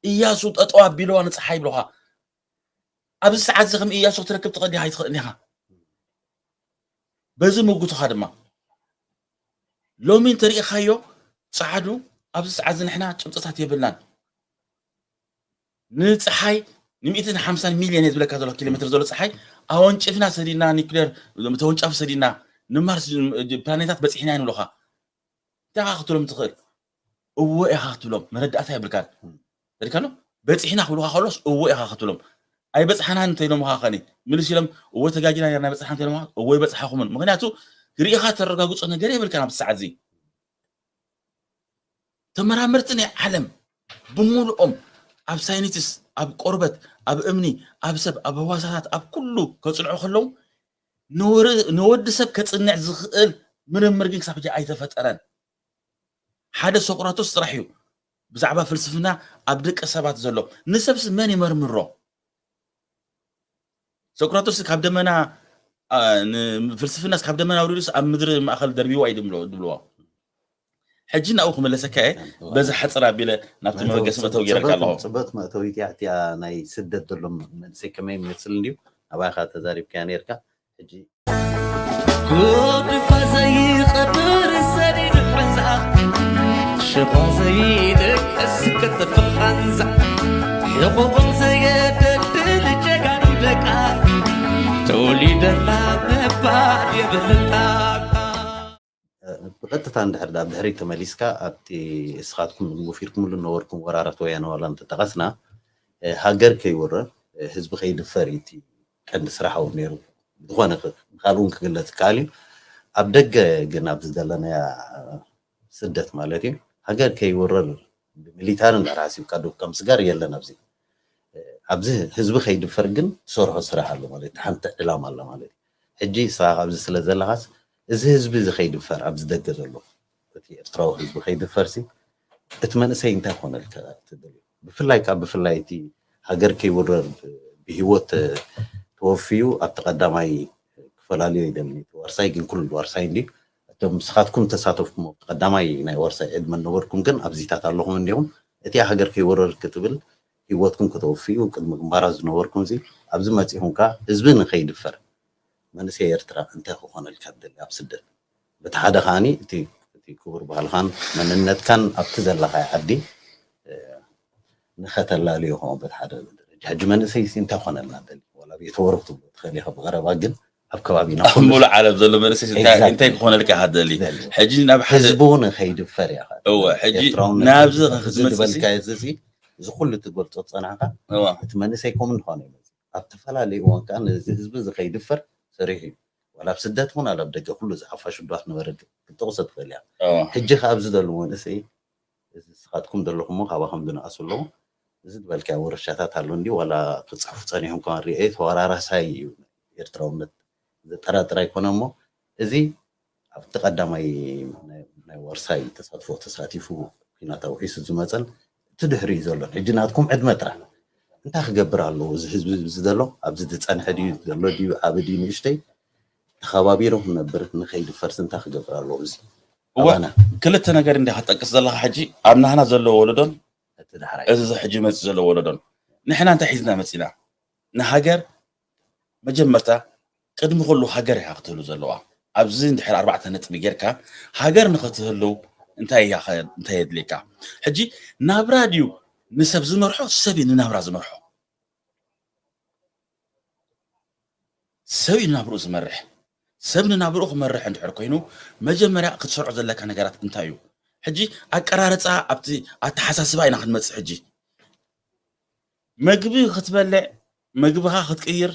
እያሱ ጠጠው ኣቢልዋ ንፀሓይ ይብሉኻ። ኣብዚ ሰዓት እዚ ከም እያሱ ክትረክብ ትኽእል ዲኻ ኣይትኽእልን ኢኻ። በዚ ምጉትኻ ድማ ሎሚ እንተሪኢኻዮ ፃዕዱ ኣብዚ ሰዓት እዚ ንሕና ጭብጥታት የብልናን። ንፀሓይ ንሚእትን ሓምሳን ሚልዮን እየ ዝብለካ ዘሎ ኪሎ ሜትር ዘሎ ፀሓይ ኣወንጭፍና ሰዲና ኒክሌር ተወንጫፊ ሰዲና ንማርስ ፕላኔታት በፂሕና ንብለኻ። እንታይ ኢኻ ክትብሎም ትኽእል? እወ ኢኻ ክትብሎም መረዳእታ የብልካን። ተሪካሎ በፂሕና ክብሉካ ከሎስ እወ ኢኻ ክትብሎም። ኣይበፅሓናን እንተኢሎምኻ ኸኒ ምልስ ኢሎም እወ ተጋጊና ኔርና በፅሓ እንተኢሎምኻ እወ ይበፅሓኹምን። ምክንያቱ ርኢኻ ተረጋግፆ ነገር የብልካን ኣብዚ ሰዓት እዚ። ተመራመርቲ ናይ ዓለም ብምሉኦም ኣብ ሳይንቲስ ኣብ ቆርበት ኣብ እምኒ ኣብ ሰብ ኣብ ህዋሳታት ኣብ ኩሉ ከፅንዑ ከለዉ ንወዲ ሰብ ከፅንዕ ዝኽእል ምርምር ግን ክሳብ ሕጂ ኣይተፈጠረን። ሓደ ሶቅራቶስ ጥራሕ እዩ ብዛዕባ ፍልስፍና ኣብ ደቂ ሰባት ዘሎ። ንሰብሲ መን ይመርምሮ? ሶቅራቶስ ካብ ደመና ፍልስፍናስ ካብ ደመና ኣውሪዱስ ኣብ ምድሪ ማእኸል ደርቢዋ እዩ ድብልዋ። ሕጂ ናብኡ ክመለሰካ እየ። በዚ ሓፅር ኣቢለ ናብቲ መበገሲ መእተዊ ገይረካ ኣለኹ። ፅበት መእተዊት እያ እቲኣ ናይ ስደት ዘሎ መንእሰይ ከመይ ይመስል እንድዩ ናባይካ ተዛሪብካያ ነርካ። ሕጂ ጉድፋ ዘይቐብር ሰዲድ ሑንዛ ሽባ ዘይደቅስ ክትፍል ኻንዛ ሕቑቑም ዘየደልድል ጀጋኑ ደቃ ተወሊደላ ምባል የብልና። ብቐጥታ እንድሕር ዳ ብድሕሪት ተመሊስካ ኣብቲ እስኻትኩም ወፊርኩምሉ ነበርኩም ወራራት ወያነ ዋላ እንተጠቐስና ሃገር ከይውረር ህዝቢ ከይድፈር እዩ እቲ ቀንዲ ስራሕ እውን ነይሩ። ዝኾነ ንካልእ እውን ክግለፅ ይከኣል እዩ። ኣብ ደገ ግን ኣብዚ ዘለናያ ስደት ማለት እዩ ሃገር ከይውረር ብሚሊታሪ እንድሕር ሓሲብካ ዶ ከም ስጋር የለን ኣብዚ ኣብዚ ህዝቢ ከይድፈር ግን ትሰርሖ ስራሕ ኣሎ ማለት ሓንቲ ዕላማ ኣላ ማለት እዩ። ሕጂ ንስኻ ኣብዚ ስለ ዘለኻስ እዚ ህዝቢ እዚ ከይድፈር ኣብዚ ደገ ዘሎ እቲ ኤርትራዊ ህዝቢ ከይድፈርሲ እቲ መንእሰይ እንታይ ኮነልካ ትደልዩ? ብፍላይ ካብ ብፍላይ እቲ ሃገር ከይውረር ብህይወት ተወፍዩ ኣብቲ ቀዳማይ ክፈላልዮ ይደሊ። ዋርሳይ ግን ኩሉ ዋርሳይ እንዲ እቶም ንስኻትኩም ተሳተፍኩም ኣብቲ ቀዳማይ ናይ ዋርሳይ ዕድመ ነበርኩም ግን ኣብዚታት ኣለኹም እንዲኹም እቲ ሃገር ከይውረር ክትብል ህይወትኩም ከተወፍዩ ቅድሚ ግንባራት ዝነበርኩም እዚ ኣብዚ መፂኹም ከዓ ህዝቢ ንከይድፈር መንእሰይ ኤርትራ እንታይ ክኾነልካ ትደሊ ኣብ ስደት በቲ ሓደ ከዓኒ እቲ እቲ ክቡር ባህልኻን መንነትካን ኣብቲ ዘለኻዮ ዓዲ ንኸተላልዮ ከምኡ በቲ ሓደ ደረጃ ሕጂ መንእሰይ ሲ እንታይ ኮነልና ደሊ ዋላ ቤት ወርክ ትብሎ ትኽእል ኢኻ ብቐረባ ግን ኣብ ከባቢና ኣብ ሙሉ ዓለም ዘሎ መንእሰይ እንታይ እንታይ ክኾነልካ ኢኻ ደሊ ሕጂ ናብ ሓደ ህዝቡ ንኸይድፈር ኢኻ እወ ሕጂ ናብዚ ክትመጽእ ዝበልካዮ እዚ እዚ ኩሉ ትገልጾ ዝጸናሕካ እወ እቲ መንእሰይ ከም እንኾነ እዩ ኣብ ተፈላለዩ እዋን ከዓ ነዚ ህዝቢ እዚ ከይድፈር ሰሪሑ እዩ ዋላ ኣብ ስደት ኹን ኣብ ደገ ኩሉ ዝሓፋሽ ዱባት ነበረ ክትጠቕሶ ትኽእል እያ ሕጂ ከዓ ኣብዚ ዘሎ መንእሰይ እዚ ንስኻትኩም ዘለኹሞ ካባኹም ዝነኣሱ ኣለዉ እዚ ዝበልካዮ ውርሻታት ኣሎ እንዲ ዋላ ክፅሕፉ ፀኒሖም ከማን ሪኤ ተወራራሳይ እዩ ኤርትራውነት ዘጠራጥር ኣይኮነ እሞ እዚ ኣብቲ ቀዳማይ ናይ ወርሳይ ተሳትፎ ተሳቲፉ ኩናት ኣውሒሱ ዝመፀን እቲ ድሕሪኡ ዘሎን ሕጂ ናትኩም ዕድመ ጥራሕ እንታይ ክገብር ኣለዎ? እዚ ህዝቢ እዚ ዘሎ ኣብዚ ዝፀንሐ ድዩ ዘሎ ድዩ ዓቢ ድዩ ንእሽተይ ተኸባቢሩ ክነብር ንኸይድፈርስ እንታይ ክገብር ኣለዎ? እዚ እወ ኣባና ክልተ ነገር እንዲኻ ትጠቅስ ዘለኻ ሕጂ ኣብ ናህና ዘሎ ወለዶን እቲ ዳሕራይ እዚ ሕጂ መፅእ ዘሎ ወለዶን ንሕና እንታይ ሒዝና መፂና ንሃገር መጀመርታ ቅድሚ ኩሉ ሃገር ኢኻ ክትህሉ ዘለዋ ኣብዚ እንድሕር ኣርባዕተ ነጥቢ ጌርካ ሃገር ንኽትህልው እንታይ እያ እንታይ የድልየካ ሕጂ ናብራ ድዩ ንሰብ ዝመርሖ ሰብ እዩ ንናብራ ዝመርሖ ሰብ እዩ ንናብርኡ ዝመርሕ ሰብ ንናብርኡ ክመርሕ እንድሕር ኮይኑ መጀመርያ ክትሰርዖ ዘለካ ነገራት እንታይ እዩ ሕጂ ኣቀራርፃ ኣብቲ ኣተሓሳስባ ኢና ክንመፅእ ሕጂ መግቢ ክትበልዕ መግብኻ ክትቅይር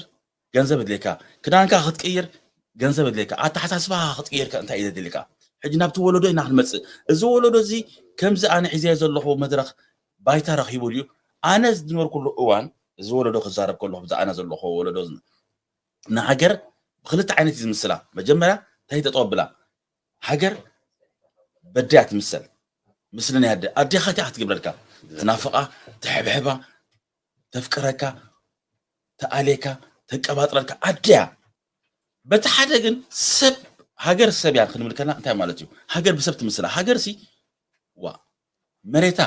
ገንዘብ የድልየካ ክዳንካ ክትቅይር ገንዘብ የድልየካ ኣተሓሳስባኻ ክትቅይር እንታይ እዩ ዘድልየካ ሕጂ ናብቲ ወለዶ ኢና ክንመፅእ እዚ ወለዶ እዚ ከምዚ ኣነ ሒዘዮ ዘለኹ መድረኽ ባይታ ረኺቡ ድዩ ኣነ ዝነበርኩሉ እዋን እዚ ወለዶ ክዛረብ ከለኹ ብዛ ኣነ ዘለኹ ወለዶ ንሃገር ብክልተ ዓይነት እዩ ዝምስላ መጀመርያ እንታይ ተጠወብላ ሃገር በድያ ትምሰል ምስሊ ናይ ኣደ ኣዴኻ እቲኣ ክትገብረልካ ትናፍቓ ተሕብሕባ ተፍቅረካ ተኣልየካ ተቀባጥረልካ ኣደያ በቲ ሓደ ግን ሰብ ሃገር ሰብ እያ ክንብል ከለና እንታይ ማለት እዩ ሃገር ብሰብ ትምስላ ሃገር ሲ ዋ መሬታ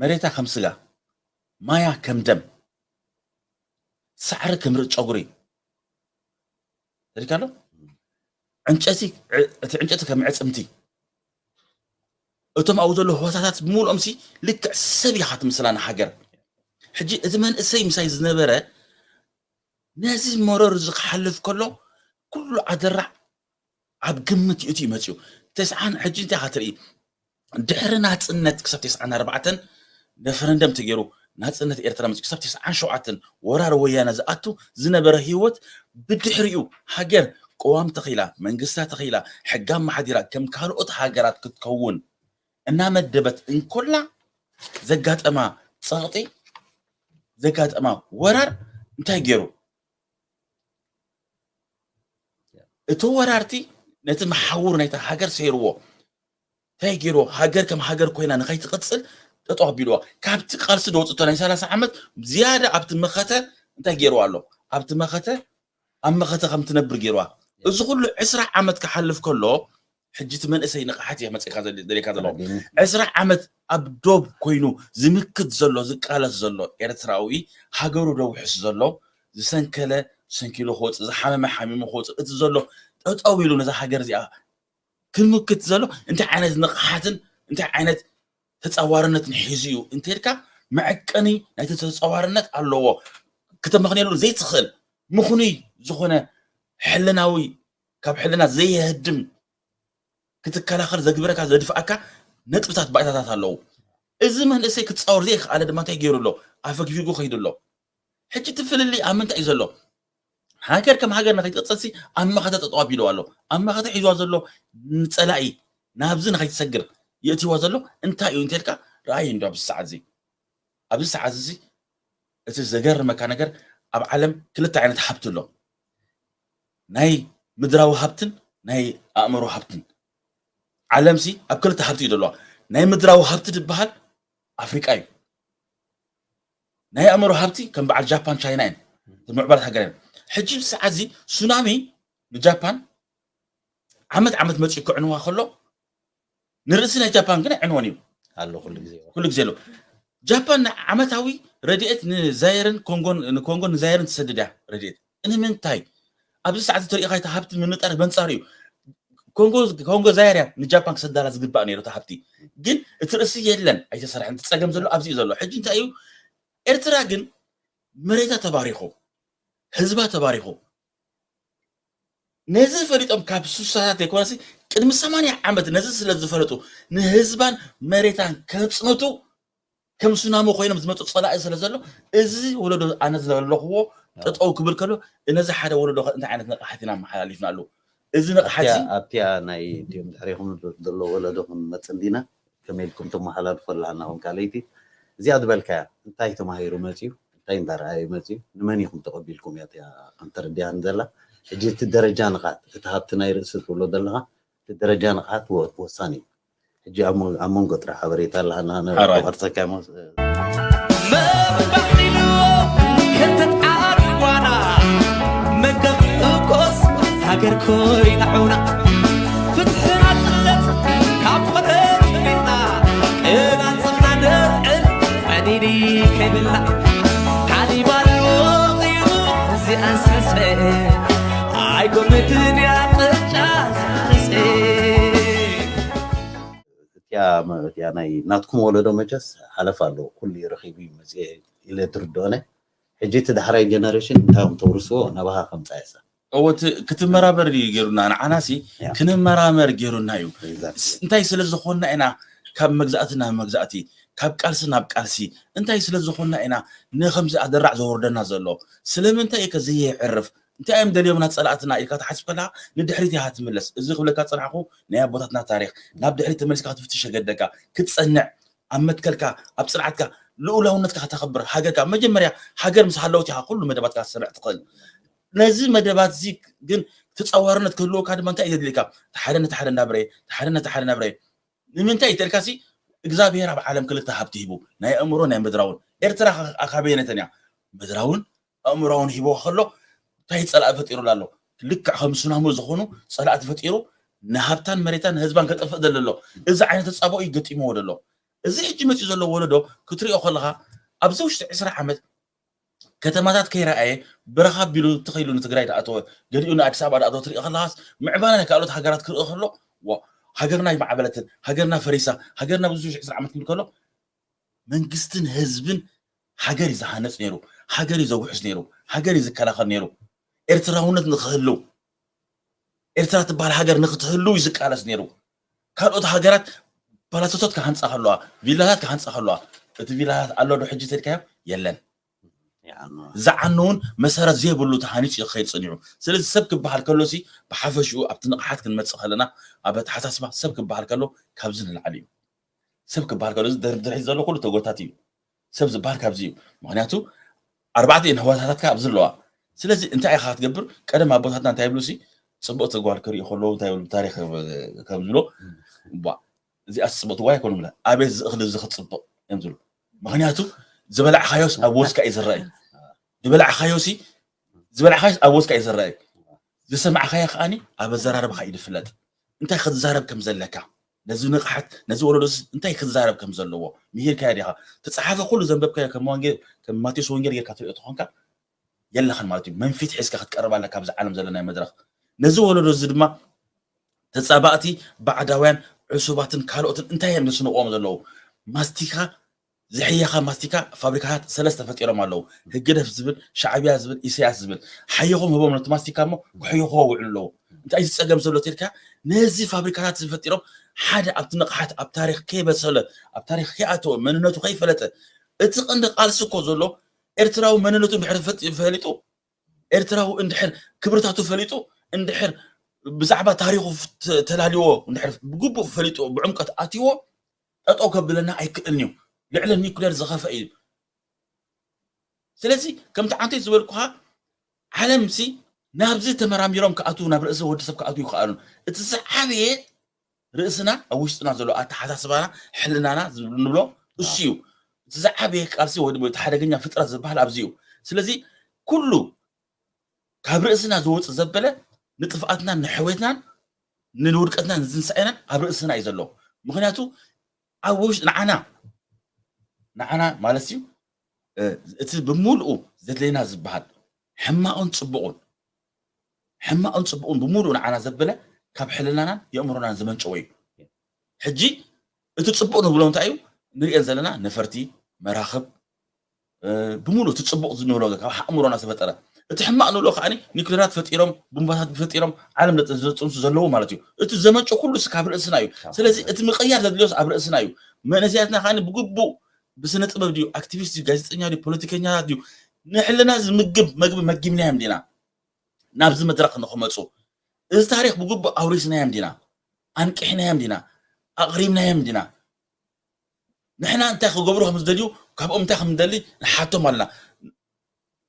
መሬታ ከም ስጋ ማያ ከም ደም ሳዕሪ ከም ርእሲ ጨጉሪ ተሪካ ኣሎ ዕንጨቲ እቲ ዕንጨቲ ከም ዕፅምቲ እቶም ኣብኡ ዘለዉ ህዋሳታት ብምሉኦም ሲ ልክዕ ሰብ ኢኻ ትምስላ ንሃገር ሕጂ እቲ መንእሰይ ምሳይ ዝነበረ ነዚ መረር እዚ ክሓልፍ ከሎ ኩሉ ኣደራዕ ኣብ ግምት ይእትዩ መፅኡ ተስዓን ሕጂ እንታይ ኢኻ ትርኢ ድሕሪ ናፅነት ክሳብ ተስዓን ኣርባዕተን ረፈረንደም ተገይሩ ናፅነት ኤርትራ መፅኡ ክሳብ ተስዓን ሸውዓተን ወራር ወያነ ዝኣቱ ዝነበረ ህይወት ብድሕሪኡ ሃገር ቅዋም ተኺላ መንግስታ ተኺላ ሕጋ ኣመሓዲራ ከም ካልኦት ሃገራት ክትከውን እናመደበት እንኮላ ዘጋጠማ ፀቕጢ ዘጋጠማ ወራር እንታይ ገይሩ እቲ ወራርቲ ነቲ መሓውር ናይታ ሃገር ሰይርዎ እንታይ ገይርዎ ሃገር ከም ሃገር ኮይና ንኸይትቕፅል ጠጠው ኣቢልዋ ካብቲ ቃልሲ ደወፅቶ ናይ ሰላሳ ዓመት ዝያዳ ኣብቲ መኸተ እንታይ ገይርዋ ኣሎ ኣብቲ መኸተ ኣብ መኸተ ከም ትነብር ገይርዋ እዚ ኩሉ ዕስራ ዓመት ክሓልፍ ከሎ ሕጂ እቲ መንእሰይ ንቕሓት እየ መፅእካ ደልየካ ዘለኹ ዕስራ ዓመት ኣብ ዶብ ኮይኑ ዝምክት ዘሎ ዝቃለስ ዘሎ ኤርትራዊ ሃገሩ ደውሕስ ዘሎ ዝሰንከለ ሰንኪሉ ክወፅእ ዝሓመመ ሓሚሙ ክወፅእ እቲ ዘሎ ጠጠው ኢሉ ነዛ ሃገር እዚኣ ክምክት ዘሎ እንታይ ዓይነት ንቕሓትን እንታይ ዓይነት ተፃዋርነትን ሒዙ እዩ እንተልካ መዐቀኒ ናይቲ ተፃዋርነት ኣለዎ ክተመኽንየሉ ዘይትኽእል ምኽኑይ ዝኾነ ሕልናዊ ካብ ሕልና ዘየህድም ክትከላኸል ዘግብረካ ዘድፍኣካ ነጥብታት ባእታታት ኣለዉ እዚ መንእሰይ ክትፃወር ዘይክኣለ ድማ እንታይ ገይሩ ኣሎ ኣፈግፊጉ ከይዱ ኣሎ ሕጂ እቲ ፍልልይ ኣብ ምንታይ እዩ ዘሎ ሃገር ከም ሃገር ንኸይትቕፅልሲ ኣብ መኸተ ጠጠው ኣቢልዋ ኣሎ ኣብ መኸተ ሒዝዋ ዘሎ ንፀላኢ ናብዚ ንኸይትሰግር የእትይዋ ዘሎ እንታይ እዩ እንተልካ ረኣይ እንዶ ኣብዚ ሰዓት እዚ ኣብዚ ሰዓት እዚ እቲ ዘገርመካ ነገር ኣብ ዓለም ክልተ ዓይነት ሃብቲ ኣሎ ናይ ምድራዊ ሃብትን ናይ ኣእምሮ ሃብትን ዓለምሲ ኣብ ክልተ ሃብቲ እዩ ዘለዋ ናይ ምድራዊ ሃብቲ ዝበሃል ኣፍሪቃ እዩ ናይ ኣእምሮ ሃብቲ ከም በዓል ጃፓን ቻይና እየን ምዕባላት ሃገር ሕጂ ሰዓት እዚ ሱናሚ ንጃፓን ዓመት ዓመት መፂኡ ክዕንዋ ከሎ ንርእሲ ናይ ጃፓን ግን ኣይዕንወን እዩ ኣሎ ኩሉ ግዜ ኩሉ ግዜ ኣሎ ጃፓን ዓመታዊ ረድኤት ንዛየርን ኮንጎን ንኮንጎን ንዛየርን ትሰድድ እያ ረድኤት ንምንታይ ኣብዚ ሰዓት ተሪኢኻ እቲ ሃብቲ ምንጣር በንጻር እዩ ኮንጎ ኮንጎ ዛየር እያ ንጃፓን ክሰዳላ ዝግባእ ነይሩ እቲ ሃብቲ ግን እቲ ርእሲ የለን ኣይተሰርሐን እቲ ጸገም ዘሎ ኣብዚ እዩ ዘሎ ሕጂ እንታይ እዩ ኤርትራ ግን መሬታ ተባሪኹ ህዝባ ተባሪኹ ነዚ ፈሊጦም ካብ ሱሳታት ዘይኮነሲ ቅድሚ ሰማንያ ዓመት ነዚ ስለ ዝፈለጡ ንህዝባን መሬታን ከጽንቱ ከም ሱናሚ ኮይኖም ዝመፁ ፀላኢ ስለ ዘሎ እዚ ወለዶ ኣነ ዘለኹዎ ጠጠው ክብል ከሎ ነዚ ሓደ ወለዶ እንታይ ዓይነት ንቕሓት ኢና መሓላሊፍና ኣለዉ እዚ ንቕሓት ኣብቲያ ናይ ድዮም ድሕሪኹም ዘሎ ወለዶ ክንመፅ እንዲና ከመይ ኢልኩም ተመሓላልፎ ኣለሃና ኹም ካልይቲ እዚኣ ዝበልካያ እንታይ ተማሂሩ መፅዩ እንታይ እንዳረኣዩ መፅዩ ንመን ኢኹም ተቐቢልኩም እያ እቲኣ ከም ተረዲኣኒ ዘላ ሕጂ እቲ ደረጃ ንቓት እቲ ሃብቲ ናይ ርእሲ ትብሎ ዘለኻ እቲ ደረጃ ንቕሓት ወ- ወሳኒ እዩ። ሕጂ ኣብ መ- ኣብ መንጎ ጥራሕ ሓበሬታ ኣለና ሓራይ። ተዋርሰካ መባሒሉ ከተጣዕዋና መገብ እኮስ ሃገር ኮይና ዑና ፍትሕና ጽለት ካብ ኮረት ቢልና ቅላጽምና ደርዕን ዕኒኒ ከይብላ ሓሊባል ወቒቡ እዚኣን ሰሰ ኣይኮነትን እያ ቅጫ ርሴ እቲያ መ- እቲያ ናይ ናትኩም ወለዶ መቸስ ሓለፍ ኣለዎ ኩሉ እዩ ረኺቡ እዩ መፅኤ ኢለ ትርድኦነ። ሕጂ እቲ ዳሕራይ ጀነሬሽን እንታይ እዮም ተውርስዎ ናባኻ ከምፃ እሳ እወ እቲ ክትመራመር እዩ ገይሩና ንዓናሲ ያ። ክንመራመር ገይሩና እዩ Exactly። ስ- እንታይ ስለ ዝኾንና ኢና ካብ መግዛእቲ ናብ መግዛእቲ ካብ ቃልሲ ናብ ቃልሲ እንታይ ስለ ዝኾንና ኢና ንከምዚ ኣደራዕ ዘወርደና ዘሎ ስለምንታይ እዩ ከዘየዕርፍ እንታይ እዮም ደልዮምና ፀላእትና ኢልካ ትሓስብ ከለካ ንድሕሪት ኢኻ ትምለስ እዚ ክብለካ ፀናሕኩ ናይ ኣቦታትና ታሪክ ናብ ድሕሪት ተመልስካ ክትፍትሽ የገደካ ክትፀንዕ ኣብ መትከልካ ኣብ ፅንዓትካ ልኡላውነትካ ከተኽብር ሃገርካ መጀመርያ ሃገር ምስ ሃለወት ኢኻ ኩሉ መደባትካ ክትሰርዕ ትኽእል ነዚ መደባት እዚ ግን ተፃዋርነት ክህልወካ ድማ እንታይ እዩ ዘድልየካ ሓደ ነቲ ሓደ እንዳብረየ ሓደ ነቲ ሓደ እንዳብረየ ንምንታይ ይተልካሲ እግዚኣብሔር ኣብ ዓለም ክልተ ሃብቲ ሂቡ ናይ ኣእምሮ ናይ ምድራውን ኤርትራ ካበየነተን እያ ምድራውን ኣእምራውን ሂቦ ከሎ እንታይ ፀላእ ፈጢሩላ ኣሎ ልክዕ ከም ሱናሞ ዝኾኑ ፀላእቲ ፈጢሩ ንሃብታን መሬታን ንህዝባን ከጠፍእ ዘሎ ኣሎ እዚ ዓይነት ተፃቦ እዩ ገጢምዎ ዘሎ እዚ ሕጂ መፅኡ ዘሎ ወለዶ ክትሪኦ ከለካ ኣብዚ ውሽጢ ዕስራ ዓመት ከተማታት ከይረኣየ ብረኻ ቢሉ ትኸይሉ ንትግራይ ዳኣተወ ገሊኡ ንኣዲስ ኣበባ ዳኣተወ ትሪኦ ከለካስ ምዕባለ ናይ ካልኦት ሃገራት ክርኢ ከሎ ሃገርና ይማዕበለትን ሃገርና ፈሪሳ ሃገርና ብዙ ሽሕ ዓመት ክብል ከሎ መንግስትን ህዝብን ሃገር እዩ ዝሃነፅ ነይሩ ሃገር እዩ ዘውሕስ ነይሩ ሃገር እዩ ዝከላኸል ነይሩ ኤርትራውነት ንክህልው ኤርትራ ትበሃል ሃገር ንክትህልው እዩ ዝቃለስ ነይሩ ካልኦት ሃገራት ፓላሶታት ክሃንፃ ከለዋ ቪላታት ክሃንፃ ከለዋ እቲ ቪላታት ኣሎ ዶ ሕጂ ተልካዮ የለን ዝዓነውን መሰረት ዘይብሉ ተሃኒፁ ክኸይድ ፀኒሑ ስለዚ ሰብ ክበሃል ከሎ ሲ ብሓፈሽኡ ኣብቲ ንቕሓት ክንመፅእ ከለና ኣብ ኣተሓሳስባ ሰብ ክበሃል ከሎ ካብዚ ንላዕሊ እዩ ሰብ ክበሃል ከሎ እዚ ድሕሪት ዘሎ ኩሉ ተጎታት እዩ ሰብ ዝበሃል ካብዚ እዩ ምክንያቱ ኣርባዕተ እየን ህዋሳታትካ ኣብዚ ኣለዋ ስለዚ እንታይ ኢኻ ክትገብር ቀደም ኣቦታትና እንታይ ይብሉ ሲ ፅቡቅ ተጓል ክርእዩ ከለዉ እንታይ ይብሉ ታሪክ ከም ዝብሎ እዚኣ ፅብቅቲ ዋይ ኣይኮኑ ብላ ኣቤት ዝእኽሊ እዚ ክፅብቅ እዮም ዝብሉ ምክንያቱ ዝበላዕካዮስ ኣብ ወስካ እዩ ዝረአ ዝበላዕካዮ ሲ ዝበላዕካዮስ ኣብ ወስካ እዩ ዝረአ ዝሰማዕካዮ ከዓኒ ኣብ ኣዘራርባካ እዩ ዝፍለጥ እንታይ ክትዛረብ ከም ዘለካ ነዚ ንቕሓት ነዚ ወለዶስ እንታይ ክዛረብ ከም ዘለዎ ምሂርካዮ ዲኻ ተፃሓፈ ኩሉ ዘንበብካዮ ከም ወንጌል ከም ማቴዎስ ወንጌል ጌርካ ትሪኦ ተኾንካ የለኻን ማለት እዩ መንፊት ሒዝካ ክትቀርብ ኣለካ ኣብዚ ዓለም ዘሎ ናይ መድረኽ ነዚ ወለዶ እዚ ድማ ተፃባእቲ ባዕዳውያን ዕሱባትን ካልኦትን እንታይ እዮም ዘስንቕዎም ዘለዉ ማስቲካ ዝሕየኻ ማስቲካ ፋብሪካታት ሰለስተ ፈጢሮም ኣለዉ ህግደፍ ዝብል ሻዕብያ ዝብል ኢሳያስ ዝብል ሓየኹም ህቦም ነቲ ማስቲካ እሞ ክሕየኹዎ ውዕሉ ኣለዉ እንታይ ዝፀገም ዘሎ ተልካ ነዚ ፋብሪካታት ዝፈጢሮም ሓደ ኣብቲ ንቕሓት ኣብ ታሪክ ከይበሰለ ኣብ ታሪክ ከይኣተወ መንነቱ ከይፈለጠ እቲ ቀንዲ ቃልሲ እኮ ዘሎ ኤርትራዊ መንነቱ እንድሕር ፈጥ- ፈሊጡ ኤርትራዊ እንድሕር ክብርታቱ ፈሊጡ እንድሕር ብዛዕባ ታሪኹ ተ- ተላልዎ እንድሕር ብግቡእ ፈሊጡ ብዕምቀት ኣትዎ ጠጠው ከብለና ኣይክእልን እዩ ልዕሊ ኒኩሌር ዝኸፈ እዩ ስለዚ ከምቲ ዓንተይ ዝበልኩኻ ዓለምሲ ናብዚ ተመራሚሮም ክኣትዉ ናብ ርእሲ ወዲ ሰብ ክኣትዉ ይኽኣሉን እቲ ዝዓበየ ርእስና ኣብ ውሽጥና ዘሎ ኣተሓሳስባና ሕልናና ንብሎ እሱ እዩ እቲ ዝዓበየ ቃልሲ ወይ ድማ እቲ ሓደገኛ ፍጥረት ዝበሃል ኣብዚ እዩ ስለዚ ኩሉ ካብ ርእስና ዝወፅእ ዘበለ ንጥፍኣትናን ንሕዌትናን ንውድቀትናን ንትንሳኤናን ኣብ ርእስና እዩ ዘሎ ምክንያቱ ኣብ ውሽጢ ንዓና ንዓና ማለት እዩ እቲ ብምሉኡ ዘድለየና ዝበሃል ሕማቕን ፅቡቕን ሕማቕን ፅቡቕን ብምሉኡ ንዓና ዘበለ ካብ ሕልናናን የእምሮናን ዝመንጨወ እዩ ሕጂ እቲ ፅቡቕ ንብሎ እንታይ እዩ ንሪኤን ዘለና ነፈርቲ መራኽብ ብምሉእ እቲ ፅቡቕ ንብሎ ካብ ኣእምሮና ዝተፈጠረ እቲ ሕማቕ ንብሎ ከዓ ኒክሌራት ፈጢሮም ቡምባታት ፈጢሮም ዓለም ዘፅንሱ ዘለዉ ማለት እዩ እቲ ዘመንጨ ኩሉ ካብ ርእስና እዩ ስለዚ እቲ ምቕያር ዘድልዮስ ኣብ ርእስና እዩ መንእሰያትና ከዓ ብግቡእ ብስነ ጥበብ ድዩ ኣክቲቪስት ድዩ ጋዜጠኛ ድዩ ፖለቲከኛታት ድዩ ንሕልና ዝምግብ መግቢ መጊብናዮም ዲና ናብዚ መድረክ ንክመፁ እዚ ታሪክ ብግቡእ ኣውሪስናዮም ዲና ኣንቂሕናዮም ዲና ኣቕሪብናዮም ዲና ንሕና እንታይ ክገብሩ ከም ዝደልዩ ካብኦም እንታይ ከም ንደሊ ንሓቶም ኣለና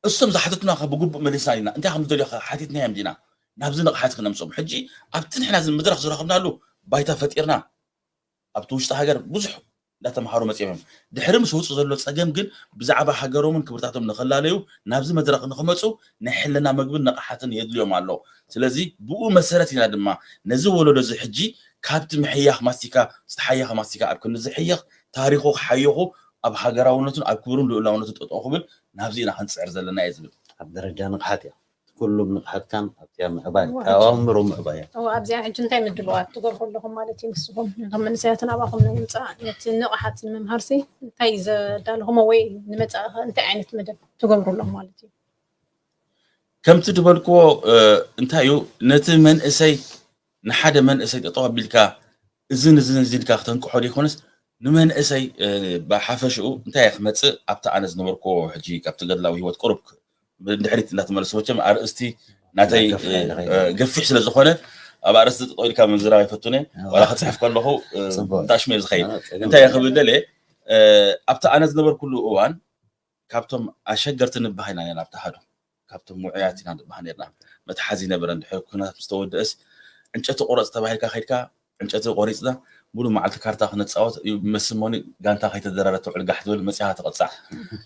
እሶም ዝሓተቱና ብግቡእ መሊስና ዲና እንታይ ከም ዝደልዩ ሓቲትናዮም ዲና ናብዚ ንቕሓት ክነምፅኦም። ሕጂ ኣብቲ ንሕና እዚ መድረኽ ዝረኸብናሉ ባይታ ፈጢርና ኣብቲ ውሽጢ ሃገር ብዙሕ እንዳተምሃሩ መፂኦም እዮም። ድሕሪ ምስ ወፁ ዘሎ ፀገም ግን ብዛዕባ ሃገሮምን ክብርታቶም ንኽላለዩ ናብዚ መድረኽ ንኽመፁ ናይ ሕልና መግብን ንቕሓትን የድልዮም ኣሎ። ስለዚ ብኡ መሰረት ኢና ድማ ነዚ ወለዶ እዚ ሕጂ ካብቲ ምሕያኽ ማስቲካ ዝተሓየኸ ማስቲካ ኣብ ክንዲ ዝሕየኽ ታሪኹ ክሓየኹ ኣብ ሃገራውነቱን ኣብ ክብሩን ልኡላውነቱን ጠጠው ክብል ናብዚ ኢና ክንፅዕር ዘለና እየ ዝብል። ኣብ ደረጃ ንቕሓት እያ። ኩሉም ንቕሓትካን ኣብቲያ ምዕባይ ኣእምሮ ምዕባያ። ኣብዚኣ ሕጂ እንታይ ምድልዋት ትገብሩ ኣለኹም ማለት እዩ? ንስኹም ነቶም መንእሰያትን ኣባኹም ንምምፃእ ነቲ ንቕሓት ንምምሃርሲ እንታይ ዘዳለኹሞ ወይ ንመፃእኸ እንታይ ዓይነት መደብ ትገብሩ ኣለኹም ማለት እዩ? ከምቲ ዝበልክዎ እንታይ እዩ ነቲ መንእሰይ ንሓደ መንእሰይ ጠጠው ኣቢልካ እዝን እዝን እዝን ኢልካ ክተንቅሖ ዘይኮነስ ንመንእሰይ ብሓፈሽኡ እንታይ እየ ክመፅእ ኣብቲ ኣነ ዝነበርክዎ ሕጂ ካብቲ ገድላዊ ሂወት ቁሩብ ንድሕሪት እንዳተመለሱ መቸም ኣርእስቲ ናተይ ገፊሕ ስለ ዝኾነ ኣብ ኣርእስቲ ጠጠው ኢልካ ምዝራብ ኣይፈቱን እየ ዋላ ክፅሕፍ ከለኹ እንዳሽመ ዝኸይድ እንታይ እየ ክብል ደልየ ኣብቲ ኣነ ዝነበርኩሉ እዋን ካብቶም ኣሸገርቲ ንባህ ኢና ነና ኣብቲ ሃዱ ካብቶም ውዑያት ኢና ንባህ ነርና መትሓዚ ነበረ እንድሕር ኩናት ምስ ተወደእስ ዕንጨቲ ቁረፅ ተባሂልካ ከድካ ዕንጨቲ ቆሪፅና ሙሉ መዓልቲ ካርታ ክንፃወት መስሞኒ ጋንታ ከይተደራረ ተውዕል ጋሕ ትብል መፂኻ ትቐፃዕ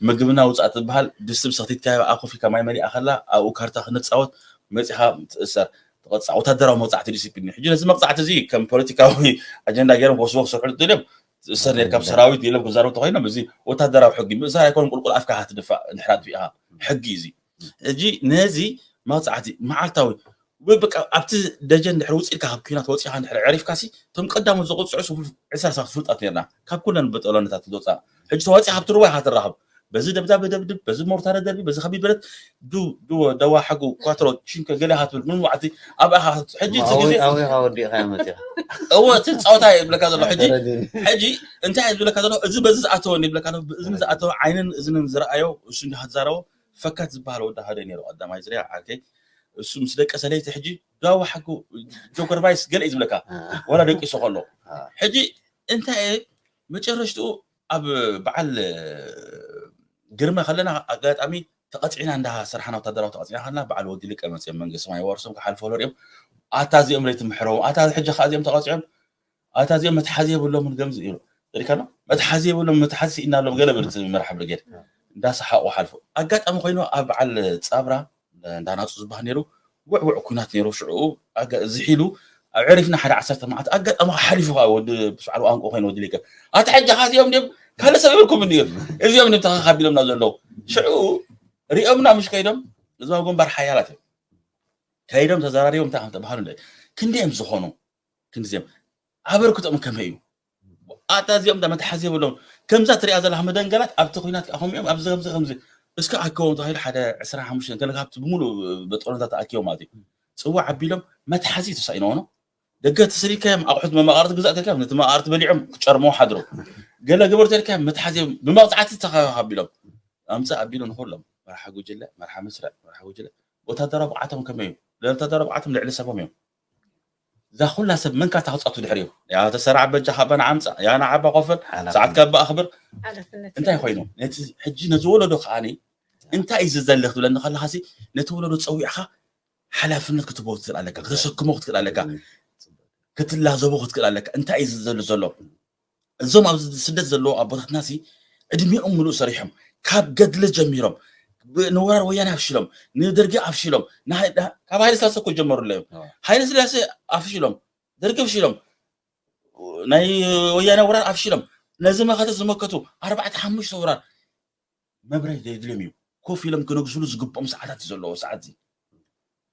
ምግብና ውፃእ ትበሃል ድስቲ ምስ ክቲትካዮ ኣኮፊካ ማይ መሊኣ ከላ ኣብኡ ካርታ ክንፃወት መፂኻ ትእሰር ትቐፃዕ ወታደራዊ መቕፃዕቲ ዲሲፕሊን ሕጂ ነዚ መቕፃዕቲ እዚ ከም ፖለቲካዊ ኣጀንዳ ገይሮም ክወስዎ ክሰርሑ ደልዮም ትእሰር ነርካ ብሰራዊት ኢሎም ክዛረቡ ተኮይኖም እዚ ወታደራዊ ሕጊ ምእሳር ኣይኮነ ቁልቁል ኣፍካ ክትድፋእ እንድሕር ኣጥፊእካ ሕጊ እዚ ሕጂ ነዚ መቕፃዕቲ መዓልታዊ ወይ በቃ ኣብቲ ደጀን ድሕሪ ውፅእ ኢልካ ካብ ኩናት ወፂኻ ድሕሪ ዕሪፍካ ሲ እቶም ቀዳሞት ዝቕፅዑ ዕስራ ሰባት ፍሉጣት ነርና ካብ ኩለን በጠሎነታት ዝወፃ ሕጂ ተዋፂ ካብቲ ሩባ ኢኻ ትራኸብ በዚ ደብዳበ ደብድብ በዚ ሞርታረ ደርቢ በዚ ከቢድ ብረት ዱ ዱወ ደዋ ሓጉ ኳትሮ ቺንከ ገለ ኢኻ ትብል ምን ዋዕቲ ኣብ ኢኻ ሕጂ እቲ ግዜ ኣውሪኻ ወዲእኻ መፂኻ እወ እቲ ፃወታ ይብለካ ዘሎ ሕጂ ሕጂ እንታይ እዩ ዝብለካ ዘሎ እዚ በዚ ዝኣተወ ይብለካ እዚ ዝኣተወ ዓይንን እዝንን ዝረኣዮ እሱ እንዲኻ ትዛረቦ ፈካት ዝበሃል ወዲ ሓደ ነይሩ ቀዳማይ ዝርያ ዓርከይ እሱ ምስ ደቀሰ ለይቲ ሕጂ ዳዋ ሓቁ ጆከር ባይስ ገለ እዩ ዝብለካ ወላ ደቂሱ ከሎ ሕጂ እንታይ መጨረሽትኡ ኣብ በዓል ግርመ ከለና ኣጋጣሚ ተቐፂዕና እንዳ ስራሕና ወታደራዊ ተቐፂዕና ከለና በዓል ወዲ ልቀ መፅኦም መንግስቲ ማይ ወርሶም ክሓልፎ ለሪኦም ኣታ እዚኦም ለይቲ ምሕረዎም ኣታ ሕጂ ከዓ እዚኦም ተቐፂዖም ኣታ እዚኦም መትሓዚ የብሎምን ገምዚ ኢሉ ሪካ መትሓዚ የብሎም መትሓዚ ስኢና ኣሎም ገለ ብልቲ መራሕ ብርጌድ እንዳሰሓቁ ሓልፉ ኣጋጣሚ ኮይኑ ኣብ በዓል ፃብራ እንዳናፁ ዝበሃል ነይሩ ውዕውዕ ኩናት ነይሩ ሽዑ ዝሒሉ ኣብ ዕሪፍና ሓደ ዓሰርተ መዓልቲ ኣጋጣሚ ሓሊፉ ከዓ ወዲ ብስዕሉ ኣንቁ ኮይኑ ወዲ ሊቀ ኣቲ ሕጂ ካዚኦም ድም ካልእ ሰብ ይብልኩም እንዲዮም እዚኦም ድም ተኻኻቢሎምና ዘለዉ ሽዑ ሪኦምና ምሽ ከይዶም እዛ ግንባር ሓያላት እዮም ከይዶም ተዘራሪቦም እንታይ ከም ተባሃሉ ክንደዮም ዝኾኑ ክንዲዚኦም ኣበርክቶም ከመይ እዩ ኣታ እዚኦም ዳ መትሓዚ የብሎም ከምዛ ትሪኣ ዘለካ መደንገላት ኣብቲ ኩናት ከኣ ከምኦም ኣብዚ ከምዚ ከምዚ እስከ ኣከዎም ተባሂሉ ሓደ ዕስራ ሓሙሽተ እንከለ ካብቲ ብምሉእ በጦሎታት ተኣኪቦም ማለት እዩ ፅዋዕ ኣቢሎም መትሓዚ ተሳኢኖ ሆኖ ደገ ተሰዲድካዮም ኣቑሑት መማቓርቲ ግዛእ ተልካዮም ነቲ መቓርቲ በሊዖም ክጨርሞ ሓድሮ ገለ ግበር ተልካዮም መትሓዚ ብመቕፃዕቲ ተኻቢሎም ኣምፃእ ኣቢሉ ንኩሎም መርሓ ጉጅለ መርሓ መስርዕ መርሓ ጉጅለ ወታደራዊ ብቕዓቶም ከመይ እዩ ወታደራዊ ብቕዓቶም ልዕሊ ሰቦም እዮም እዛ ኩላ ሰብ መንካ ታክፃቱ ድሕሪኡ ያ ተሰራዕ በጃ ካባና ዓምፃ ያ ንዓባ ኮፈል ሰዓት ካባ ኣኽብር እንታይ ኮይኑ ነቲ ሕጂ ነዚ ወለዶ ከዓኒ እንታይ እዩ ዝዘሊ ክትብለኒ ከለካ ነቲ ወለዶ ፀዊዕካ ሓላፍነት ክትቦ ክትክእል ኣለካ ክተሰክሞ ክትክእል ኣለካ ክትላዘቦ ክትክእል ኣለካ እንታይ እዩ ዝዘሊ ዘሎ እዞም ኣብ ስደት ዘለዉ ኣቦታትና ሲ ዕድሚኦም ምሉእ ሰሪሖም ካብ ገድሊ ጀሚሮም ንወራር ወያነ ኣፍሽሎም ንደርጊ ኣፍሽሎም ካብ ሃይለ ስላሰ እኮ ጀመሩ ኣለዮም ሃይለ ስላሰ ኣፍሽሎም ደርጊ ኣፍሽሎም ናይ ወያነ ወራር ኣፍሽሎም ነዚ መኸተ ዝመከቱ ኣርባዕተ ሓሙሽተ ወራር መብረሂ ዘየድልዮም እዩ ኮፍ ኢሎም ክነግስሉ ዝግብኦም ሰዓታት እዩ ዘለዎ ሰዓት እዚ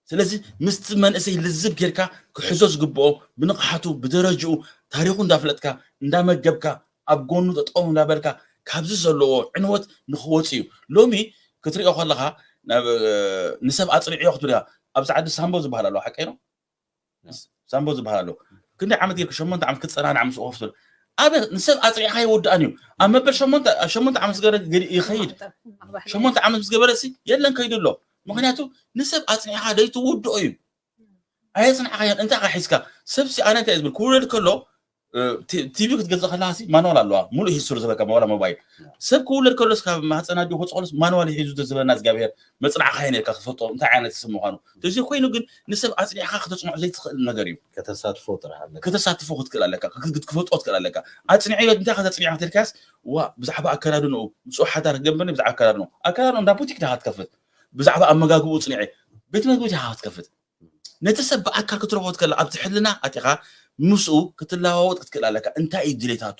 ስለዚ ምስቲ መንእሰይ ልዝብ ጌርካ ክሕዞ ዝግብኦ ብንቕሓቱ ብደረጅኡ ታሪኹ እንዳፍለጥካ እንዳመገብካ ኣብ ጎኑ ጠጠው እንዳበልካ ካብዚ ዘለዎ ዕንወት ንክወፅ እዩ ሎሚ ክትሪኦ ከለካ ንሰብ ኣፅኒዕዮ ክትብል ኣብዚ ዓዲ ሳምቦ ዝበሃል ኣለዋ ሓቀይ ነው ሳምቦ ዝበሃል ኣለዎ ክንደይ ዓመት ጌርክ ሸሞንተ ዓመት ክፀናናዕ ምስ ኮፍ ትብል ኣበ ንሰብ ኣፅኒዕካ ይወድኣን እዩ ኣብ መበል ሸሞንተ ዓመት ገረ ይኸይድ ሸሞንተ ዓመት ምስ ገበረ ሲ የለን ከይዱ ኣሎ ምክንያቱ ንሰብ ኣፅኒዕካ ደይትውድኦ እዩ ኣየፅናዕካዮን እንታይ ካ ሒዝካ ሰብ ሲ ኣነ እንታይ ዝብል ክውለድ ከሎ ቲቪ ክትገዝእ ከለካ ማንዋል ኣለዋ፣ ሙሉእ ሂስቶሪ ዝበካ ዋላ ሞባይል። ሰብ ክውለድ ከሎስ ካብ ማህፀን ኣዲኡ ክወፅእ ከሎስ ማንዋል ሒዙ ዝህበና እግዚኣብሔር። መፅናዕካ ነርካ ክፈልጦ እንታይ ዓይነት ስም ምኳኑ። ተዘይ ኮይኑ ግን ንሰብ ኣፅኒዕካ ክተፅንዖ ዘይትኽእል ነገር እዩ። ከተሳትፎ ጥራሕ ኣለካ። ከተሳትፎ ክትክእል ኣለካ፣ ክትፈልጦ ክትክእል ኣለካ። ኣፅኒዕዮ እንታይ ከተፅኒዖ ክትልካስ ዋ ብዛዕባ ኣከዳድንኡ ምስኡ ሓዳር ክገብርኒ ብዛዕባ ኣከዳድንኡ ኣከዳድንኡ እንዳ ቡቲክ ዳ ክትከፍት፣ ብዛዕባ ኣመጋግብኡ ፅኒዐ ቤት መግቢ ዲኻ ክትከፍት። ነቲ ሰብ ብኣካል ክትረኽቦ ትከላ ኣብቲ ሕልና ኣቲኻ ምስኡ ክትለዋወጥ ክትክእል ኣለካ። እንታይ እዩ ድሌታቱ?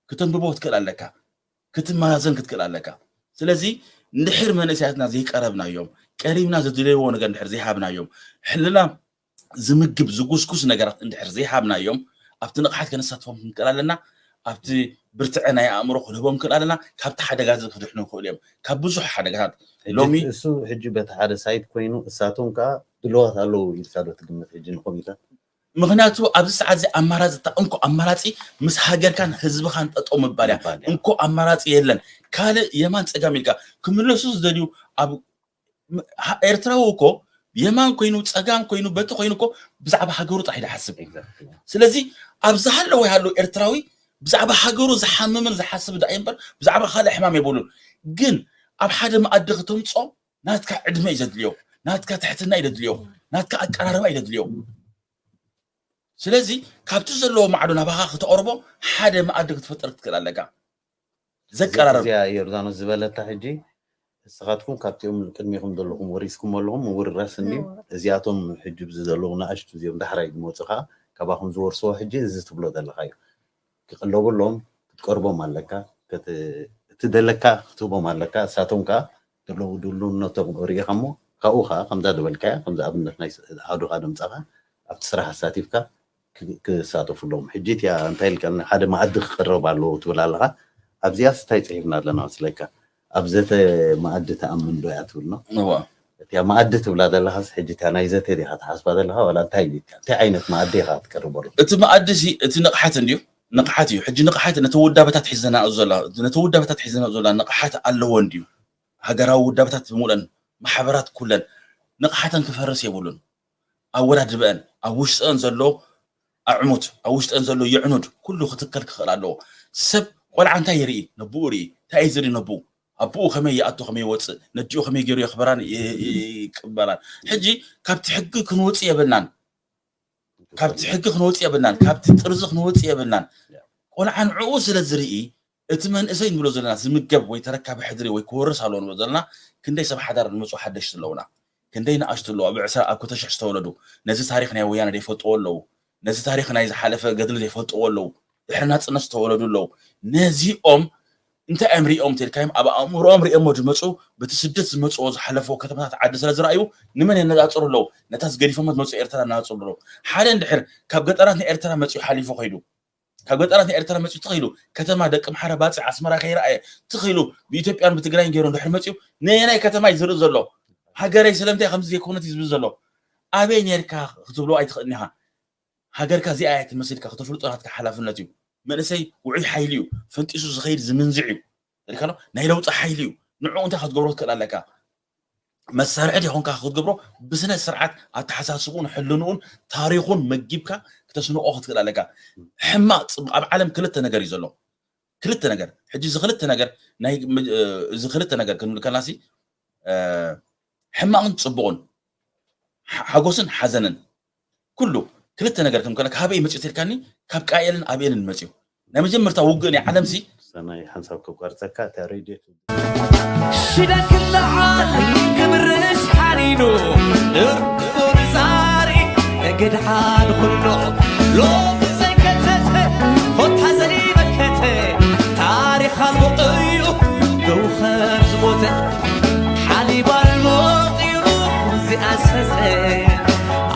ክተንብቦ ክትክእል ኣለካ። ክትመዛዘን ክትክእል ኣለካ። ስለዚ እንድሕር መንእሰያትና ዘይቀረብናዮም፣ ቀሪብና ዘድለይዎ ነገር እንድሕር ዘይሃብናዮም፣ ሕልና ዝምግብ ዝጉስጉስ ነገራት እንድሕር ዘይሃብናዮም ኣብቲ ንቕሓት ከነሳትፎም ክንክእል ኣለና። ኣብቲ ብርትዐ ናይ ኣእምሮ ክንህቦም ክንክእል ኣለና። ካብቲ ሓደጋ እዚ ክድሕኑ ይኽእሉ እዮም። ካብ ብዙሕ ሓደጋታት ሎሚ እሱ ሕጂ በቲ ሓደ ሳይት ኮይኑ እሳቶም ከዓ ድልዋት ኣለዉ ኢልካ ዶ ትግምት ሕጂ ንኮሚታት? ምክንያቱ ኣብዚ ሰዓት እዚ ኣማራፂ እታ እንኮ ኣማራፂ ምስ ሃገርካን ህዝብኻን ጠጠው ምባል እያ። እንኮ ኣማራፂ የለን። ካልእ የማን ፀጋም ኢልካ ክምለሱ ዝደልዩ ኣብ ኤርትራዊ እኮ የማን ኮይኑ ፀጋም ኮይኑ በቲ ኮይኑ እኮ ብዛዕባ ሃገሩ ጥራሕ ይሓስብ። ስለዚ ኣብ ዝሃለወ ይሃለዉ ኤርትራዊ ብዛዕባ ሃገሩ ዝሓምምን ዝሓስብ ዳ እምበር ብዛዕባ ካልእ ሕማም የብሉን። ግን ኣብ ሓደ መኣዲ ክተምፆ ናትካ ዕድመ እዩ ዘድልዮ፣ ናትካ ትሕትና እዩ ዘድልዮ፣ ናትካ ኣቀራርባ እዩ ዘድልዮ። ስለዚ ካብቲ ዘለዎ ማዕዶ ናባኻ ክተቕርቦ ሓደ መኣዲ ክትፈጥር ክትክእል ኣለካ። ዘቀራረብ እዚኣ ዮርዳኖስ ዝበለታ ሕጂ ንስኻትኩም ካብቲኦም ቅድሚኹም ዘለኹም ወሪስኩም ኣለኹም ምውርራስ እንድዩ። እዚኣቶም ሕጂ ብዚ ዘለዉ ንኣሽቱ እዚኦም ዳሕራይ ዝመፁ ከዓ ካባኹም ዝወርስዎ ሕጂ እዚ ትብሎ ዘለኻ እዩ። ክቕለበሎም ክትቀርቦም ኣለካ። እቲ ደለካ ክትህቦም ኣለካ። እሳቶም ከዓ ዘለዉ ድሉነቶም ሪኢኻ እሞ ካብኡ ከዓ ከምዛ ዝበልካያ ከምዚ ኣብነት ናይ ኣዱኻ ድምፃኻ ኣብቲ ስራሕ ኣሳቲፍካ ክሳተፉሎም። ሕጂ እቲኣ እንታይ ኢልካ ሓደ መኣዲ ክቅረብ ኣለዎ ትብል ኣለኻ። ኣብዚኣስ እንታይ ፅሒፍና ኣለና መስለካ? ኣብ ዘተ መኣዲ ተኣምን ዶ እያ ትብል ነው? እቲኣ መኣዲ ትብላ ዘለኻስ ሕጂ እቲኣ ናይ ዘተ ዲኻ ትሓስባ ዘለኻ ዋላ እንታይ እንታይ ዓይነት መኣዲ ኢኻ ትቀርበሉ? እቲ መኣዲ እዚ እቲ ንቕሓት እንድዩ። ንቕሓት እዩ። ሕጂ ንቕሓት ነቲ ውዳበታት ሒዘናኦ ዘላ ነቲ ውዳበታት ሒዘናኦ ዘላ ንቕሓት ኣለዎ እንድዩ። ሃገራዊ ውዳበታት ብምሉአን ማሕበራት ኩለን ንቕሓተን ክፈርስ የብሉን። ኣወዳድበአን ኣብ ውሽጠን ዘሎ ኣዕሙት ኣብ ውሽጠን ዘሎ የዕኑድ ኩሉ ክትከል ክኽእል ኣለዎ። ሰብ ቆልዓ እንታይ ይርኢ ነብኡ ርኢ እንታይ እዩ ዝርኢ ነብኡ ኣቦኡ ከመይ ይኣቱ ከመይ ይወፅእ ነዲኡ ከመይ ገይሩ የኽበራን ይቅበላን። ሕጂ ካብቲ ሕጊ ክንወፅእ የብልናን። ካብቲ ሕጊ ክንወፅእ የብልናን። ካብቲ ጥርዚ ክንወፅእ የብልናን። ቆልዓ ንዕኡ ስለ ዝርኢ እቲ መንእሰይ ንብሎ ዘለና ዝምገብ ወይ ተረካቢ ሕድሪ ወይ ክወርስ ኣለዎ ንብሎ ዘለና ክንደይ ሰብ ሓዳር ዝመፁ ሓደሽቲ ኣለውና። ክንደይ ንኣሽቱ ኣለዉ ኣብ ዕስራ ኣብ ክልተ ሽሕ ዝተወለዱ ነዚ ታሪክ ናይ ወያነ ዘይፈልጥዎ ኣለዉ። ነዚ ታሪክ ናይ ዝሓለፈ ገድሊ ዘይፈልጥዎ ኣለዉ። ድሕሪ ናፅነት ዝተወለዱ ኣለዉ። ነዚኦም እንታይ እዮም ሪኦም ተልካዮም ኣብ ኣእምሮኦም ሪኦሞ ዝመፁ በቲ ስደት ዝመፅዎ ዝሓለፍዎ ከተማታት ዓዲ ስለ ዝረኣዩ ንመን የነፃፅሩ ኣለዉ? ነታ ዝገዲፎሞ ዝመፁ ኤርትራ እናፅሩ ኣለዉ። ሓደ እንድሕር ካብ ገጠራት ንኤርትራ መፅኡ ሓሊፉ ከይዱ ካብ ገጠራት ንኤርትራ መፅኡ ትኽኢሉ ከተማ ደቂ ምሓረ ባፅዕ ኣስመራ ከይረኣየ ትኽኢሉ ብኢትዮጵያን ብትግራይን ገይሩ እንድሕር መፅኡ ነየናይ ከተማ እዩ ዝርኢ ዘሎ? ሃገረይ ስለምንታይ ከምዚ ዘይኮነት እዩ ዝብል ዘሎ? ኣበይ ነርካ ክትብሎ ኣይትኽእልን ኢኻ። ሃገርካ እዚኣ እያ ትመስልካ ክተፍልጦ ናትካ ሓላፍነት እዩ። መንእሰይ ውዑይ ሓይሊ እዩ። ፈንጢሱ ዝኸይድ ዝምንዝዕ እዩ። ሪካሎ ናይ ለውጢ ሓይሊ እዩ። ንዕኡ እንታይ ክትገብሮ ትክእል ኣለካ? መሳርሒ ዲኾንካ ክትገብሮ ብስነ ስርዓት ኣተሓሳስቡን ሕልንኡን ታሪኹን መጊብካ ክተስንቆ ክትክእል ኣለካ። ሕማቅ ፅቡቅ ኣብ ዓለም ክልተ ነገር እዩ ዘሎ። ክልተ ነገር ሕጂ እዚ ክልተ ነገር ናይ እዚ ክልተ ነገር ክንብል ከላሲ ሕማቅን ፅቡቅን ሓጎስን ሓዘንን ኩሉ ክልተ ነገር ከም ከለካ ካበይ መፅኡ ተልካኒ ካብ ቃኤልን ኣቤልን መፅኡ ናይ መጀመርታ ውግእ ናይ ዓለም ሲ ሰናይ ሓንሳብ ከቋርፀካ እታ ሬድዮ ሽደን ክለዓል ክብርሽ ሓሪኑ እርቁን ዛሪ እግድሓን ኩሎ ሎሚ ዘይከተተ ኮታ ዘይመከተ ታሪኻን ወቕዩ ደውኸር ዝሞተ ሓሊባን ሞጢሩ ዝኣሰሰ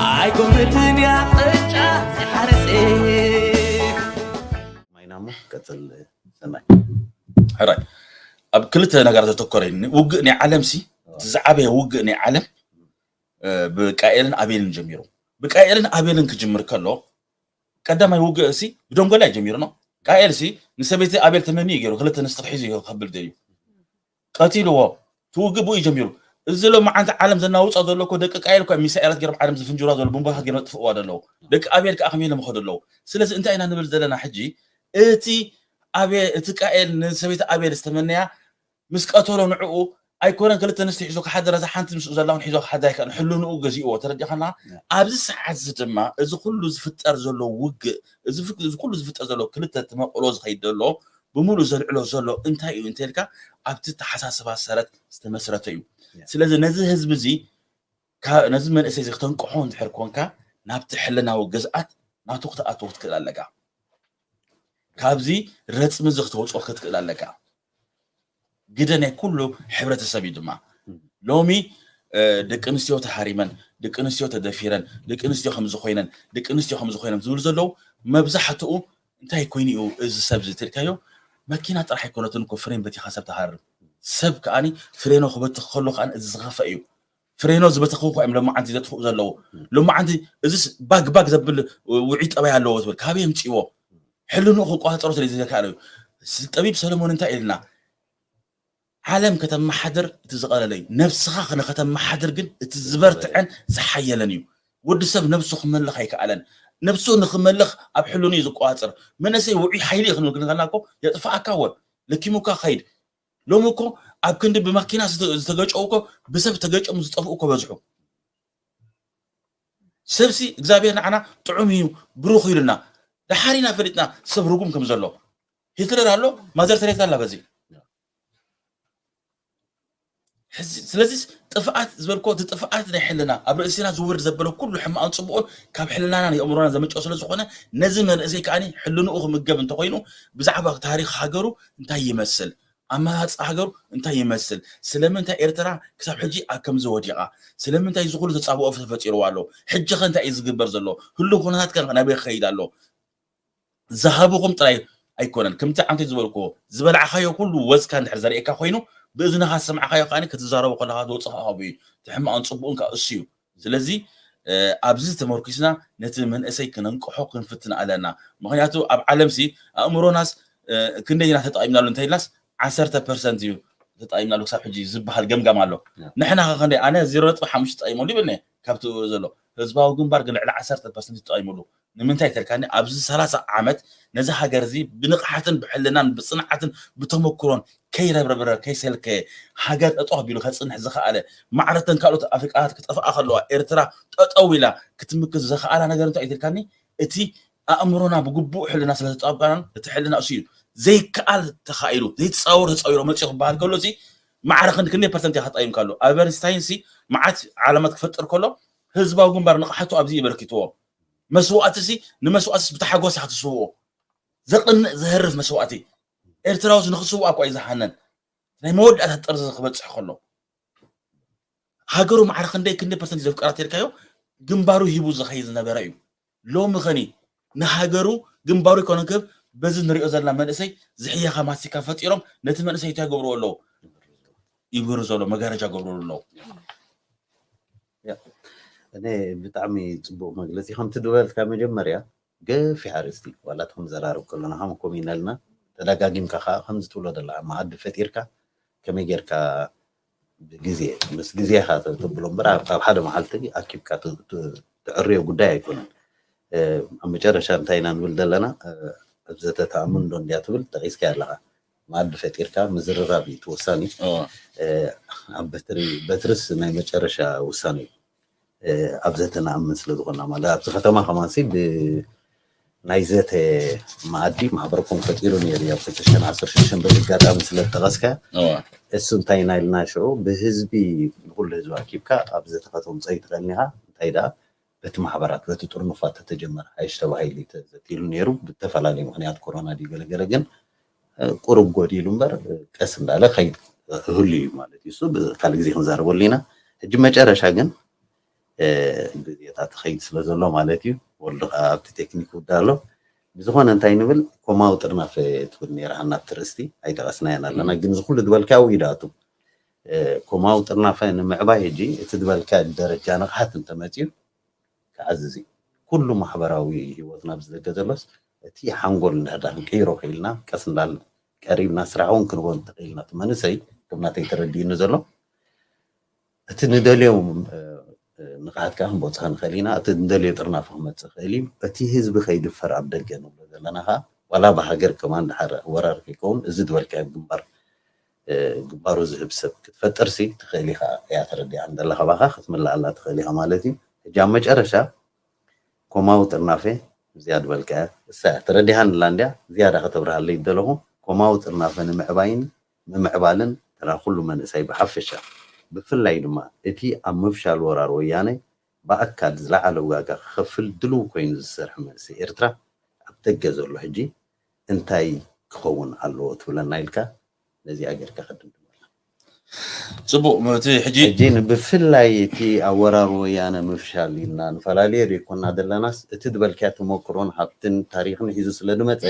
ኣይጎምድን ያቐጫ ሓረሴ ማይናሞ ቀፅል ሰናይ ሕራይ ኣብ ክልተ ነገር ዘተኮረ ውግእ ናይ ዓለም ሲ እቲ ዝዓበየ ውግእ ናይ ዓለም ብቃኤልን ኣቤልን ጀሚሩ። ብቃኤልን ኣቤልን ክጅምር ከሎ ቀዳማይ ውግእ ሲ ብደንጎላ ጀሚሩ ነው። ቃኤል ሲ ንሰበይቲ ኣቤል ተመኒ ገይሩ ክልተ ንስቲ ሒዙ ከብል ደልዩ ቀቲልዎ። ትውግእ ብኡ ጀሚሩ። እዚ ሎማዓንቲ ዓለም ዘናውፃ ዘሎ እኮ ደቂ ቃኤል እኮ ሚሳኤላት ገይሮም ዓለም ዝፍንጅሯ ዘሎ፣ ቡምባታት ገይሮም ጥፍእዋ ዘለዉ። ደቂ ኣቤል ከዓ ከመይ ኢሎም ይኸዱ ኣለዉ። ስለዚ እንታይ ኢና ንብል ዘለና ሕጂ? እቲ ኣቤ እቲ ቃኤል ንሰበይቲ ኣቤል ዝተመነያ ምስ ቀተሎ ንዕኡ ኣይኮነን ክልተ ኣንስቲ ሒዞ ክሓድር፣ እዛ ሓንቲ ምስኡ ዘላ እውን ሒዞ ክሓድር ኣይከኣልን፣ ሕልንኡ ገዚእዎ። ተረዲኻና? ኣብዚ ሰዓት እዚ ድማ እዚ ኩሉ ዝፍጠር ዘሎ ውግእ፣ እዚ ኩሉ ዝፍጠር ዘሎ ክልተ ተመቕሎ ዝኸይድ ዘሎ ብምሉእ ዘልዕሎ ዘሎ እንታይ እዩ እንተልካ ኣብቲ ተሓሳስባ ሰረት ዝተመስረተ እዩ። ስለዚ ነዚ ህዝቢ እዚ ነዚ መንእሰይ እዚ ክተንቅሖ እንድሕር ኮንካ ናብቲ ሕልናዊ ግዝኣት ናቱ ክትኣትዎ ክትክእል ኣለካ። ካብዚ ረፅሚ እዚ ክተውፅኦ ክትክእል ኣለካ። ግደ ናይ ኩሉ ሕብረተሰብ እዩ ድማ። ሎሚ ደቂ ኣንስትዮ ተሃሪመን፣ ደቂ ኣንስትዮ ተደፊረን፣ ደቂ ኣንስትዮ ከምዚ ኮይነን፣ ደቂ ኣንስትዮ ከምዚ ኮይነን ዝብሉ ዘለዉ መብዛሕትኡ እንታይ ኮይኑ እዩ እዚ ሰብ እዚ ትልካዮ? መኪና ጥራሕ ኣይኮነትን እኮ ፍሬን በቲኻ ሰብ ተሃርም። ሰብ ከኣኒ ፍሬኖ ክበትኽ ከሎ ከኣ እዚ ዝኸፈ እዩ። ፍሬኖ ዝበተኽዎ እኮ እዮም ሎማዓንቲ ዘጥፍኡ ዘለዉ። ሎማዓንቲ እዚስ ባግ ባግ ዘብል ውዑይ ጠባይ ኣለዎ ትብል። ካበይ የምፅእዎ? ሕልንኡ ክቆፃፀሮ ስለ ዘይከኣለ እዩ። ጠቢብ ሰለሞን እንታይ ኢልና? ዓለም ከተመሓድር እቲ ዝቐለለ እዩ። ነብስኻ ንኸተመሓድር ግን እቲ ዝበርትዐን ዝሓየለን እዩ። ወዲ ሰብ ነብሱ ክመልኽ ኣይከኣለን። ነብሱ ንኽመልኽ ኣብ ሕልኑ እዩ ዝቆፃፀር። መንእሰይ ውዑይ ሓይሊ እዩ ክንብል ክንከልና እኮ የጥፍኣካ ወ ለኪሙካ ኸይድ። ሎሚ እኮ ኣብ ክንዲ ብማኪና ዝተገጨው እኮ ብሰብ ተገጨም ዝጠፍኡ እኮ በዝሑ። ሰብሲ እግዚኣብሔር ንዓና ጥዑም እዩ ብሩኽ ኢሉና ደሓር ኢና ፈሊጥና ሰብ ርጉም ከም ዘሎ። ሂትለር ኣሎ፣ ማዘር ተሬዛ ኣላ በዚ። ስለዚ ጥፍኣት ዝበልኮ እቲ ጥፍኣት ናይ ሕልና ኣብ ርእሲና ዝውርድ ዘበለ ኩሉ ሕማቕን ፅቡቕን ካብ ሕልናና የእምሮና ዘመጨው ስለ ዝኾነ ነዚ መንእሰይ ከዓኒ ሕልንኡ ክምገብ እንተኮይኑ ብዛዕባ ታሪክ ሃገሩ እንታይ ይመስል ኣመራርፃ ሃገሩ እንታይ ይመስል? ስለምንታይ ኤርትራ ክሳብ ሕጂ ኣብ ከምዚ ወዲቓ? ስለምንታይ እዚ ኩሉ ተፃብኦ ተፈጢርዋ ኣሎ? ሕጂ ከ እንታይ እዩ ዝግበር ዘሎ? ህሉ ኩነታት ከ ናበይ ክኸይድ ኣሎ? ዝሃብኹም ጥራይ ኣይኮነን። ከምቲ ዓንተ ዝበልክዎ ዝበላዕኻዮ ኩሉ ወዝካ እንድሕር ዘርእየካ ኮይኑ ብእዝንኻ ዝሰምዕኻዮ ከኣ ክትዛረቦ ከለኻ ዝወፅእ ሃቡ እዩ። እቲ ሕማቕን ፅቡቕን ከዓ እሱ እዩ። ስለዚ ኣብዚ ተመርኪስና ነቲ መንእሰይ ክነንቅሖ ክንፍትን ኣለና። ምክንያቱ ኣብ ዓለምሲ ኣእምሮናስ ክንደይ ኢና ተጠቒምናሉ እንተኢልናስ ዓሰርተ ፐርሰንት እዩ ተጠቒምናሉ ክሳብ ሕጂ ዝበሃል ገምጋም ኣሎ። ንሕና ከ ክንደይ? ኣነ ዜሮ ነጥቢ ሓሙሽተ ተጠቒመሉ ይብል እየ ካብቲ ዘሎ ህዝባዊ ግንባር ግን ልዕሊ ዓሰርተ ፐርሰንት እዩ ተጠቒሙሉ። ንምንታይ ተልካኒ ኣብዚ ሰላሳ ዓመት ነዚ ሃገር እዚ ብንቕሓትን ብሕልናን ብፅንዓትን ብተመክሮን ከይረብረብረ ከይሰልከየ ሃገር ጠጠው ኣቢሉ ከፅንሕ ዝኸኣለ ማዕረተን ካልኦት ኣፍሪቃታት ክጠፍኣ ከለዋ ኤርትራ ጠጠው ኢላ ክትምክት ዘኸኣላ ነገር እንታይ እዩ ተልካኒ? እቲ ኣእምሮና ብግቡእ ሕልና ስለ ተጣብቃናን እቲ ሕልና እሱ እዩ ዘይከኣል ተኻኢሉ ዘይተፃወር ተፃዊሮ መፅኡ ክበሃል ከሎ እዚ ማዕረ ክንዲ ክንደይ ፐርሰንት እያ ተጠቂምካሉ? ኣልበርንስታይን ሲ መዓት ዓለማት ክፈጥር ከሎ ህዝባዊ ግንባር ንቕሓቱ ኣብዚ የበርኪትዎ። መስዋእቲ ሲ ንመስዋእቲ ብተሓጎስ እያ ክትስውኦ። ዘቕንእ ዘህርፍ መስዋእቲ ኤርትራውስ ንክስውኣ እኳ እዩ ዝሃነን ናይ መወዳእታ ጥርዚ ክበፅሕ ከሎ ሃገሩ ማዕረ ክንደይ ክንደይ ፐርሰንት ዘፍቀራት ኢልካዮ ግንባሩ ሂቡ ዝኸይድ ዝነበረ እዩ። ሎሚ ኸኒ ንሃገሩ ግንባሩ ይኮነ ክብ በዚ ንሪኦ ዘለና መንእሰይ ዝሕያኻ ማስቲካ ፈጢሮም ነቲ መንእሰይ እንታይ ገብርዎ ኣለዉ? ይብሩ ዘሎ መጋረጃ ገብርሉ ኣለዉ። እኔ ብጣዕሚ ፅቡቅ መግለፂ ከምቲ ዝበልካ መጀመርያ ገፊሕ ኣርእስቲ ዋላ እቲ ክንዘራረብ ከለና ከም ኮም ኢናልና ተደጋጊምካ ከዓ ከምዚ ትብሎ ዘለካ መኣዲ ፈጢርካ ከመይ ጌርካ ብግዜ ምስ ግዜኻ ተብሎ እምበር ኣብ ሓደ መዓልቲ ኣኪብካ ተዕርዮ ጉዳይ ኣይኮነን። ኣብ መጨረሻ እንታይ ኢና ንብል ዘለና? ኣብ ዘተ ተኣምን ዶ እንድያ ትብል ጠቂስካ ኣለካ። መኣዲ ፈጢርካ ምዝርራብ እዩ እቲ ወሳኒ። ኣብ በትሪ በትርስ ናይ መጨረሻ ውሳኔ እዩ። ኣብ ዘተ ንኣምን ስለ ዝኾንና ማለት ኣብዚ ከተማ ከማንሲ ብ ናይ ዘተ መኣዲ ማሕበረኮም ፈጢሩ ነይሩ እዩ ኣብ ክልተ ሽሕን ዓሰርተ ሽዱሽተን በዚ ኣጋጣሚ ስለ ዝጠቐስካ እሱ እንታይ ኢና ኢልና ሽዑ ብህዝቢ ንኩሉ ህዝቢ ኣኪብካ ኣብ ዘተ ከተምፀ ይትኽእል ኢኻ እንታይ ደኣ በቲ ማሕበራት በቲ ጥርኑፋት ተተጀመረ ሓይሽ ተባሂሉ እዩ ተዘቲሉ ነይሩ ብተፈላለዩ ምክንያት ኮሮና ድዩ ገለገለ ግን ቁሩብ ጎዲሉ እምበር ቀስ እንዳለ ከይድ ክህሉ እዩ ማለት እዩ። እሱ ካልእ ግዜ ክንዛረበሉ ኢና። ሕጂ መጨረሻ ግን ግዜታት ትኸይድ ስለ ዘሎ ማለት እዩ። ወልዱ ከዓ ኣብቲ ቴክኒክ ውዳ ኣሎ። ብዝኾነ እንታይ ንብል ኮማዊ ጥርናፈ ትብል ነይራ ሃና ኣብቲ ርእስቲ ኣይጠቐስናያን ኣለና። ግን እዚ ኩሉ ዝበልካዮ ውዩ ዳቱ ኮማዊ ጥርናፈ ንምዕባይ ሕጂ እቲ ዝበልካዮ ደረጃ ንቕሓት እንተመፅዩ ክዓዝዝ እዩ። ኩሉ ማሕበራዊ ህይወትና ኣብዚ ደገ ዘሎስ እቲ ሓንጎል እንድሕር ዳ ክንቅይሮ ክኢልና ቀስ እንዳል ቀሪብና ስራሕ እውን ክንቦ እንተኽኢልና እቲ መንእሰይ ከም ናተይ ተረዲእኒ ዘሎ እቲ ንደልዮም ንቕሓት ከዓ ክንበፅሖ ንኽእል ኢና። እቲ ንደልዮ ጥርናፈ ክመፅእ ይኽእል እዩ። እቲ ህዝቢ ከይድፈር ኣብ ደገ ንብሎ ዘለና ከዓ ዋላ ብሃገር ከማን ድሓር ወራር ከይከውን እዚ ዝበልካዮ ግንባር ግንባሩ ዝህብ ሰብ ክትፈጥርሲ ትኽእል ኢኻ እያ ተረዲኣ እንደላ ካባኻ ክትምልኣላ ትኽእል ኢኻ ማለት እዩ። ሕጂ ኣብ መጨረሻ ኮማዊ ጥርናፈ እዚኣ ዝበልካያ እሳ እያ ተረዲሃ ንላ እንድያ ዝያዳ ከተብርሃለይ ዝደለኹ ኮማዊ ጥርናፈ ንምዕባይን ምምዕባልን ተራ ኩሉ መንእሰይ ብሓፈሻ ብፍላይ ድማ እቲ ኣብ ምፍሻል ወራር ወያነ ብኣካል ዝለዓለ ዋጋ ክኸፍል ድልው ኮይኑ ዝሰርሕ መንእሰይ ኤርትራ ኣብ ደገ ዘሎ ሕጂ እንታይ ክኸውን ኣለዎ ትብለና ኢልካ ነዚኣ ጌርካ ከድምድመልና። ፅቡቅ እቲ ሕጂ ሕጂ ብፍላይ እቲ ኣብ ወራር ወያነ ምፍሻል ኢልና ንፈላለየ ዘይኮና ዘለናስ እቲ ዝበልካያ ተመክሮን ሃብትን ታሪክን ሒዙ ስለ ዝመፀ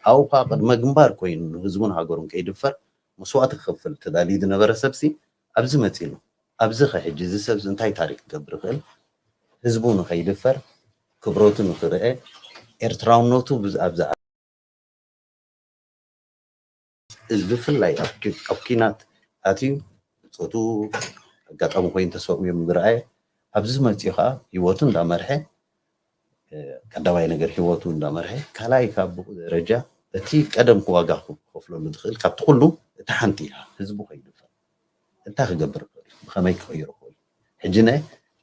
ኣብኡ ከዓ ቅድመ ግንባር ኮይኑ ንህዝቡን ሃገሩን ከይድፈር መስዋእቲ ክኸፍል ተዳልዩ ዝነበረ ሰብሲ ኣብዚ መፂሉ ኣብዚ ከ ሕጂ እዚ ሰብዚ እንታይ ታሪክ ክገብር ይኽእል ህዝቡ ንኸይድፈር ክብረቱ ንኽርአ ኤርትራውነቱ ኣብዚ እዚ ብፍላይ ኣብ ኪ- ኣብ ኪናት ኣትዩ ብፆቱ ኣጋጣሚ ኮይኑ ተሰዊኦም ዝረኣየ ኣብዚ መፂኡ ከዓ ህይወቱ እንዳመርሐ ቀዳማይ ነገር ህይወቱ እንዳመርሐ ካልኣይ ካብ ብኡ ደረጃ እቲ ቀደም ዋጋ ክኸፍለሉ ዝኽእል ካብቲ ኩሉ እቲ ሓንቲ እያ ህዝቡ ከይድፈር እንታይ ክገብር ይኽእል ብኸመይ ክቕይሮ ይኽእል ሕጂ ነ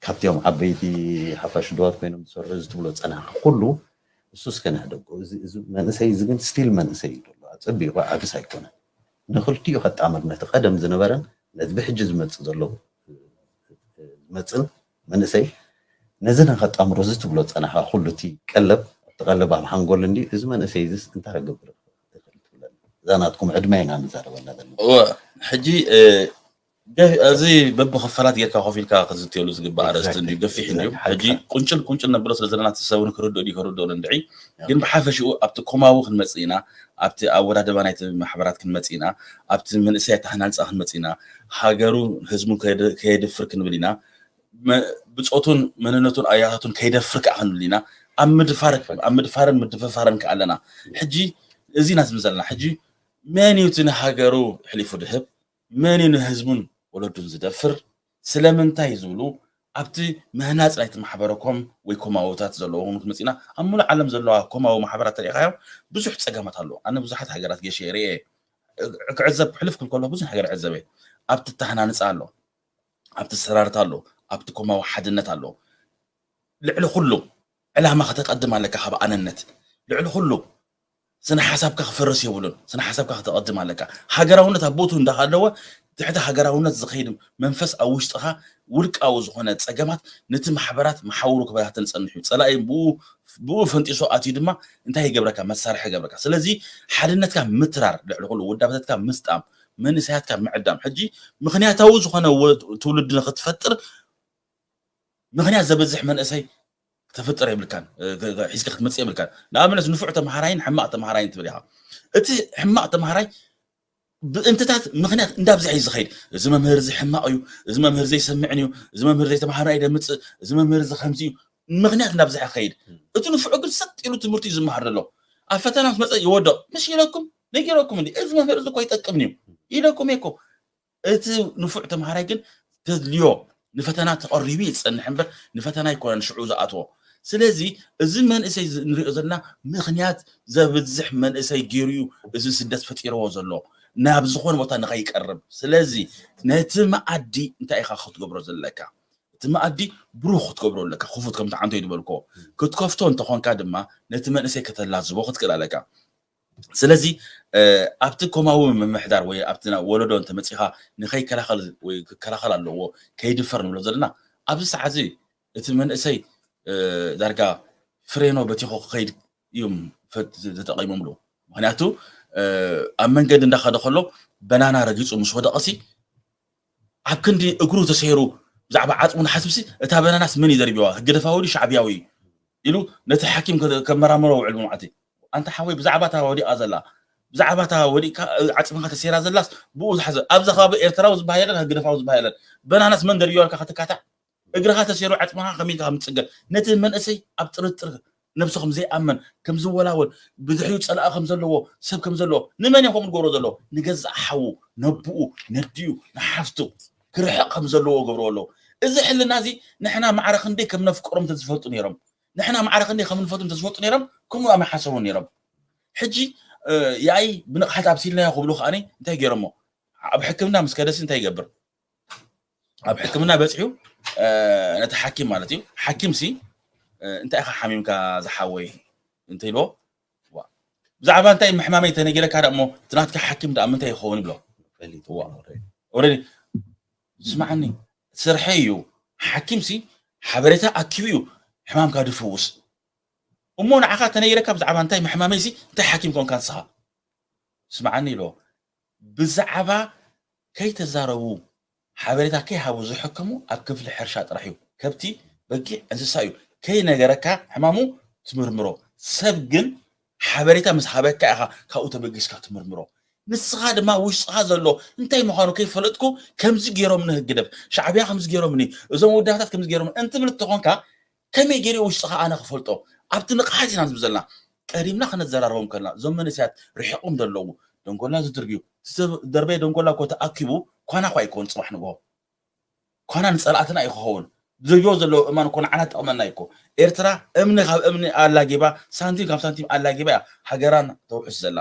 ካብቲኦም ዓበይቲ ሓፋሽ ድዋት ኮይኖም ዝሰርሑ እዚ ትብሎ ፀናሕካ ኩሉ እሱ እስከ ንሕደጎ እዚ እዚ መንእሰይ እዚ ግን ስቲል መንእሰይ እዩ ዘሎ ኣፀቢቑ ዓብስ ኣይኮነን ንክልቲኡ ከጣምር ነቲ ቀደም ዝነበረን ነዚ ብሕጂ ዝመፅእ ዘሎ ዝመፅን መንእሰይ ነዚ ንኸጣምሮ እዚ ትብሎ ፀናሕካ ኩሉ እቲ ቀለብ እቲ ቀለብ ኣብ ሓንጎል እንዲ እዚ መንእሰይ እዚስ እንታይ ክገብር ይኽእል ትብለና እዛ ናትኩም ዕድመ ኢና ንዛረበላ ዘለና እወ ሕጂ እ፣ ገ- እዚ በብክፋላት ጌርካ ኮፍ ኢልካ ክዝትየሉ ዝግባእ ኣርእስቲ እንድዩ ገፊሕ እንድዩ ሕጂ ቁንጭል ቁንጭል ነብሎ ስለ ዘለና እቲ ሰብ እውን ክርድኦ ድዩ ከርድኦ ንድዒ ግን ብሓፈሽኡ ኣብቲ ኮማዊ ክንመፅእ ኢና ኣብቲ ኣወዳድባ ናይቲ ማሕበራት ክንመፅእ ኢና ኣብቲ መንእሰይ ኣተሃናንፃ ክንመፅእ ኢና ሃገሩ ህዝቡን ከየድ- ከየድፍር ክንብል ኢና መ- ብፆቱን መንነቱን ኣያታቱን ከይደፍር ከዓ ክንብል ኢና ኣብ ምድፋር ኣብ ምድፋርን ምድፍፋርን ከዓ ኣለና ሕጂ እዚ ኢና ዝብል ዘለና ሕጂ መን እዩ እቲ ንሃገሩ ሕሊፉ ድህብ መን እዩ ንህዝቡን ወለዱን ዝደፍር ስለምንታይ ዝብሉ ኣብቲ ምህናፅ ናይቲ ማሕበረ ኮም ወይ ኮማውታት ዘለዎ ውን ክትመፅና ኣብ ሙሉእ ዓለም ዘለዋ ኮማዊ ማሕበራት ተሪኢኻዮም ብዙሕ ፀገማት ኣለዎ ኣነ ብዙሓት ሃገራት ገሸ ርኤ ክዕዘብ ሕልፍ ክብል ከሎ ብዙሕ ነገር ዕዘበ ኣብቲ ተሃናንፃ ኣሎ ኣብቲ ሰራርታ ኣሎ ኣብቲ ኮማዊ ሓድነት ኣሎ ልዕሊ ኩሉ ዕላማ ከተቀድም ኣለካ ካብ ኣነነት ልዕሊ ኩሉ ስነ ሓሳብካ ክፈርስ የብሉን ስነ ሓሳብካ ከተቀድም ኣለካ ሃገራውነት ኣብ ቦቱ እንዳሃለወ ትሕቲ ሃገራውነት ዝኸይድ መንፈስ ኣብ ውሽጥኻ ውልቃዊ ዝኾነ ፀገማት ነቲ ማሕበራት መሓውሩ ክበታተን ፀንሑ ፀላኢ ብኡ ፈንጢሶ ኣትዩ ድማ እንታይ ይገብረካ መሳርሒ ይገብረካ ስለዚ ሓድነትካ ምትራር ልዕሊ ኩሉ ውዳበታትካ ምስጣም መንእሰያትካ ምዕዳም ሕጂ ምክንያታዊ ዝኾነ ትውልዲ ንክትፈጥር ምክንያት ዘበዝሕ መንእሰይ ክተፍጥር የብልካን ሒዝካ ክትመፅእ የብልካን ንኣብነት ንፉዕ ተምሃራይን ሕማቅ ተምሃራይን ትብል ኢኻ እቲ ሕማቅ ተምሃራይ ብእንትታት ምክንያት እንዳብዝሐ እዩ ዝኸይድ እዚ መምህር እዚ ሕማቅ እዩ እዚ መምህር ዘይሰምዕን እዩ እዚ መምህር ዘይተምሃረ ኣይደምፅእ እዚ መምህር እዚ ከምዚ እዩ ምክንያት እንዳብዝሐ ይኸይድ እቲ ንፉዕ ግን ሰጥ ኢሉ ትምህርቲ እዩ ዝመሃር ዘሎ ኣብ ፈተና ምስ መፀ ይወድቕ መሽ ኢለኩም ነጊረኩም እንዲ እዚ መምህር እዚ እኮ ይጠቅምኒ እዩ ኢለኩም እየ እኮ እቲ ንፉዕ ተምሃራይ ግን ተድልዮ ንፈተና ተቐሪቡ እዩ ዝፀንሕ እምበር ንፈተና ኣይኮነን ሽዑ ዝኣትዎ ስለዚ እዚ መንእሰይ ንሪኦ ዘለና ምክንያት ዘብዝሕ መንእሰይ ገይሩ እዩ እዚ ስደት ፈጢርዎ ዘሎ ናብ ዝኾነ ቦታ ንኸይቀርብ ስለዚ ነቲ መኣዲ እንታይ ኢኻ ክትገብሮ ዘለካ እቲ መኣዲ ብሩህ ክትገብሮ ኣለካ ክፉት ከምቲ ዓንቶ ይድበልኮ ክትከፍቶ እንተኾንካ ድማ ነቲ መንእሰይ ከተላዝቦ ክትክእል ኣለካ ስለዚ ኣብቲ ኮማዊ ምምሕዳር ወይ ኣብቲ ወለዶ እንተመፂኻ ንኸይከላኸል ወይ ክከላኸል ኣለዎ ከይድፈር ንብሎ ዘለና ኣብዚ ሰዓት እዚ እቲ መንእሰይ ዳርጋ ፍሬኖ በቲኾ ክኸይድ እዮም ተጠቂሞምሉ ምክንያቱ ኣብ መንገዲ እንዳኸደ ከሎ በናና ረጊፁ ምስ ወደቐሲ ኣብ ክንዲ እግሩ ተሰይሩ ብዛዕባ ዓፅሙ ንሓስብሲ እታ በናናስ መን ይደርብዋ ህግደፋዊ ሻዕብያዊ ኢሉ ነቲ ሓኪም ከመራምሮ ውዕል ብመዓልቲ ኣንታ ሓወይ ብዛዕባ እታ ወዲቓ ዘላ ብዛዕባ እታ ወዲቕካ ዓፅምካ ተሰይራ ዘላስ ብኡ ዝሓዘ ኣብዚ ከባቢ ኤርትራዊ ዝበሃል የለን ህግደፋዊ ዝበሃል የለን በናናስ መን ደርብዋ ኢልካ ክትካታዕ እግርኻ ተሰይሩ ዓፅምኻ ከመይ ኢልካ ምፅገ ነቲ መንእሰይ ኣብ ጥርጥር ነብሱ ከም ዘይኣመን ከም ዝወላወል ብድሕሪኡ ፀላኢ ከም ዘለዎ ሰብ ከም ዘለዎ ንመን እዮም ከምኡ ዝገብሮ ዘለዎ ንገዛእ ሓዉ ነብኡ ነዲኡ ንሓፍቱ ክርሕቕ ከም ዘለዎ ገብርዎ ኣለዉ። እዚ ሕልና እዚ ንሕና ማዕረ ክንደይ ከም ነፍቅሮም እንተዝፈልጡ ነይሮም፣ ንሕና ማዕረ ክንደይ ከም ንፈትዎም እንተዝፈልጡ ነይሮም፣ ከምኡ ኣይሓሰቡን ነይሮም። ሕጂ ያይ ብንቕሓት ኣብሲልናዮ ክብሉ ከዓኒ እንታይ ገይሮሞ? ኣብ ሕክምና ምስ ከደሲ እንታይ ይገብር? ኣብ ሕክምና በፂሑ ነቲ ሓኪም ማለት እዩ። ሓኪም ሲ እንታይ ኢኻ ሓሚምካ ዝሓወይ እንተ ኢልዎ፣ ብዛዕባ እንታይ ምሕማመይ ተነጊረካ ደሞ እቲ ናትካ ሓኪም ደኣ ምንታይ ይኸውን ይብሎ። ኦረዲ ስማዕኒ፣ ስርሐይ እዩ። ሓኪም ሲ ሓበሬታ ኣኪቡ እዩ ሕማምካ ድፍውስ። እሞ ንዓኻ ተነጊረካ ብዛዕባ እንታይ ምሕማመይ ሲ እንታይ ሓኪም ኮንካ ንስኻ? ስማዕኒ ኢልዎ። ብዛዕባ ከይተዛረቡ ሓበሬታ ከይሃቡ ዝሕክሙ ኣብ ክፍሊ ሕርሻ ጥራሕ እዩ። ከብቲ፣ በጊዕ፣ እንስሳ እዩ። ከይነገረካ ሕማሙ ትምርምሮ። ሰብ ግን ሓበሬታ ምስ ሃበካ ኢኻ ካብኡ ተበጊስካ ትምርምሮ። ንስኻ ድማ ውሽጥኻ ዘሎ እንታይ ምዃኑ ከይፈለጥኩ ከምዚ ገይሮምኒ ህግደፍ፣ ሻዕብያ ከምዚ ገይሮምኒ፣ እዞም ወዳታት ከምዚ ገይሮም እንትብል እንተኾንካ ከመይ ገይረ ውሽጥኻ ኣነ ክፈልጦ? ኣብቲ ንቕሓት ኢና ንብል ዘለና። ቀዲምና ክነዘራርቦም ከለና እዞም መንእሰያት ርሒቖም ዘለዉ ደንጎላ ዝድርብዩ፣ ዝደርበየ ደንጎላ እኮ ተኣኪቡ ኳና እኳ ኣይኮን ጽባሕ ንግሆ ኳና ንጸላእትና እዩ ክኸውን። ዝድርብዮ ዘለዉ እማን እኮ ንዓና ትጠቕመና እዩ እኮ። ኤርትራ እምኒ ካብ እምኒ ኣላጊባ፣ ሳንቲም ካብ ሳንቲም ኣላጊባ እያ ሃገራን ተውሕስ ዘላ።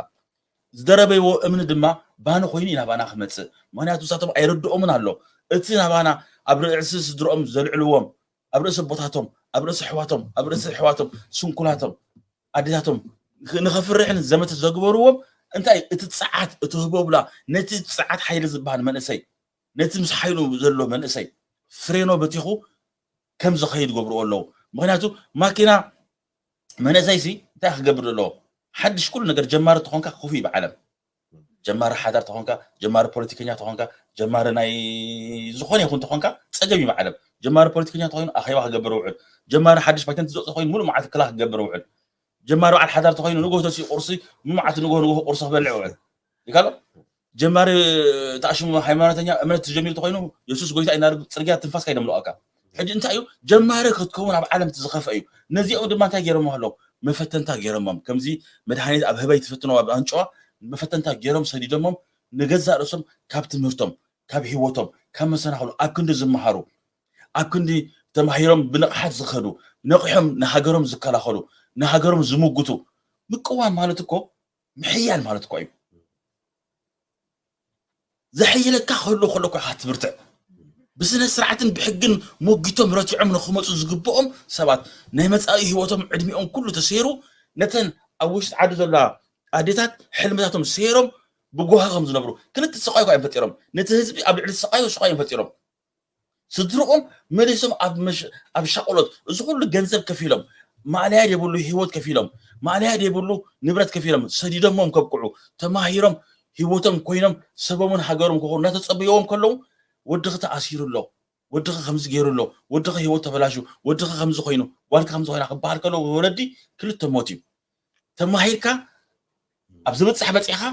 ዝደረበይዎ እምኒ ድማ ባኒ ኮይኑ እዩ ናባና ክመጽእ። ምኽንያቱ ንሳቶም ኣይርድኦምን ኣሎ። እቲ ናባና ኣብ ርእሲ ስድርኦም ዘልዕልዎም፣ ኣብ ርእሲ ኣቦታቶም፣ ኣብ ርእሲ ኣሕዋቶም፣ ኣብ ርእሲ ኣሕዋቶም፣ ስንኩላቶም፣ ኣዴታቶም ንኸፍርሕን ዘመተ ዘግበርዎም እንታይ እቲ ጸዓት፣ እቲ ህቦብላ፣ ነቲ ጸዓት ሓይሊ ዝበሃል መንእሰይ፣ ነቲ ምስ ሓይሉ ዘሎ መንእሰይ ፍሬኖ በቲኹ ከም ዝኸይድ ገብርዎ ኣለዉ። ምኽንያቱ ማኪና መንእሰይሲ እንታይ ክገብር ዘለዎ? ሓድሽ ኩሉ ነገር ጀማሪ ተኾንካ ክፉ እዩ ብዓለም። ጀማሪ ሓዳር ተኾንካ፣ ጀማሪ ፖለቲከኛ ተኾንካ፣ ጀማሪ ናይ ዝኾነ ይኹን ተኾንካ ጸገም እዩ ብዓለም። ጀማሪ ፖለቲከኛ ተኾይኑ ኣኼባ ክገብር ውዕል። ጀማሪ ሓድሽ ፓይተንት ዝወጽእ ተኾይኑ ሙሉእ መዓልቲ ክላ ክገብር ውዕል። ጀማሪ በዓል ሓዳር ተኾይኑ ንግሆ ተሲኡ ቁርሲ፣ ሙሉእ መዓልቲ ንግሆ ንግሆ ቁርሲ ክበልዕ ውዕል። ይካሎ? ጀማሪ ተኣሽሙ ሃይማኖተኛ እምነት ትጀሚር ተኾይኑ የሱስ ጎይታ እዩ እናበለ ጽርግያ ትንፋስካ ይደምልቐካ። ሕጂ እንታይ እዩ? ጀማሪ ክትከውን ኣብ ዓለም እቲ ዝኸፍአ እዩ። ነዚኦም ድማ እንታይ ገይሮም ኣለዉ? መፈተንታ ገይሮሞም። ከምዚ መድሃኒት ኣብ ህበይ ትፍትኖ ኣብ ኣንጭዋ መፈተንታ ገይሮም ሰዲዶሞም ንገዛእ ርእሶም ካብ ትምህርቶም፣ ካብ ህይወቶም፣ ካብ መሰናኽሉ ኣብ ክንዲ ዝመሃሩ፣ ኣብ ክንዲ ተማሂሮም ብንቕሓት ዝኸዱ፣ ነቒሖም ንሃገሮም ዝከላኸሉ፣ ንሃገሮም ዝምጉቱ። ምቅዋም ማለት እኮ ምሕያል ማለት እኮ እዩ። ዘሕይለካ ከሎ ከሎ እኮ ኢኻ ትብርትዕ። ብስነ ስርዓትን ብሕግን ሞጊቶም ረቲዖም ንኽመፁ ዝግብኦም ሰባት ናይ መፃኢ ህይወቶም ዕድሚኦም ኩሉ ተሰይሩ ነተን ኣብ ውሽጢ ዓዲ ዘለዋ ኣዴታት ሕልምታቶም ሰይሮም ብጓሃ ከም ዝነብሩ ክልተ ስቓይ እኳ እዮም ፈጢሮም። ነቲ ህዝቢ ኣብ ልዕሊ ስቓዩ ስቓይ እዮም ፈጢሮም። ስድርኦም መሊሶም ኣብ መሽ- ኣብ ሻቆሎት እዚ ኩሉ ገንዘብ ከፊሎም ማእለያ የብሉ ህይወት ከፊሎም ማእለያ የብሉ ንብረት ከፊሎም ሰዲዶሞም ከብቅዑ ተማሂሮም ህይወቶም ኮይኖም ሰቦምን ሃገሮም ክኾኑ እናተጸበይዎም ከለዉ ወድኺ ተኣሲሩ ኣሎ፣ ወድኺ ከምዚ ገይሩ ኣሎ፣ ወድኺ ህይወት ተበላሹ፣ ወድኺ ከምዚ ኮይኑ፣ ጓልኪ ከምዚ ኮይና ክበሃል ከሎ ወለዲ ክልተ ሞት እዩ። ተማሂርካ ኣብ ዝብጻሕ በጺሕካ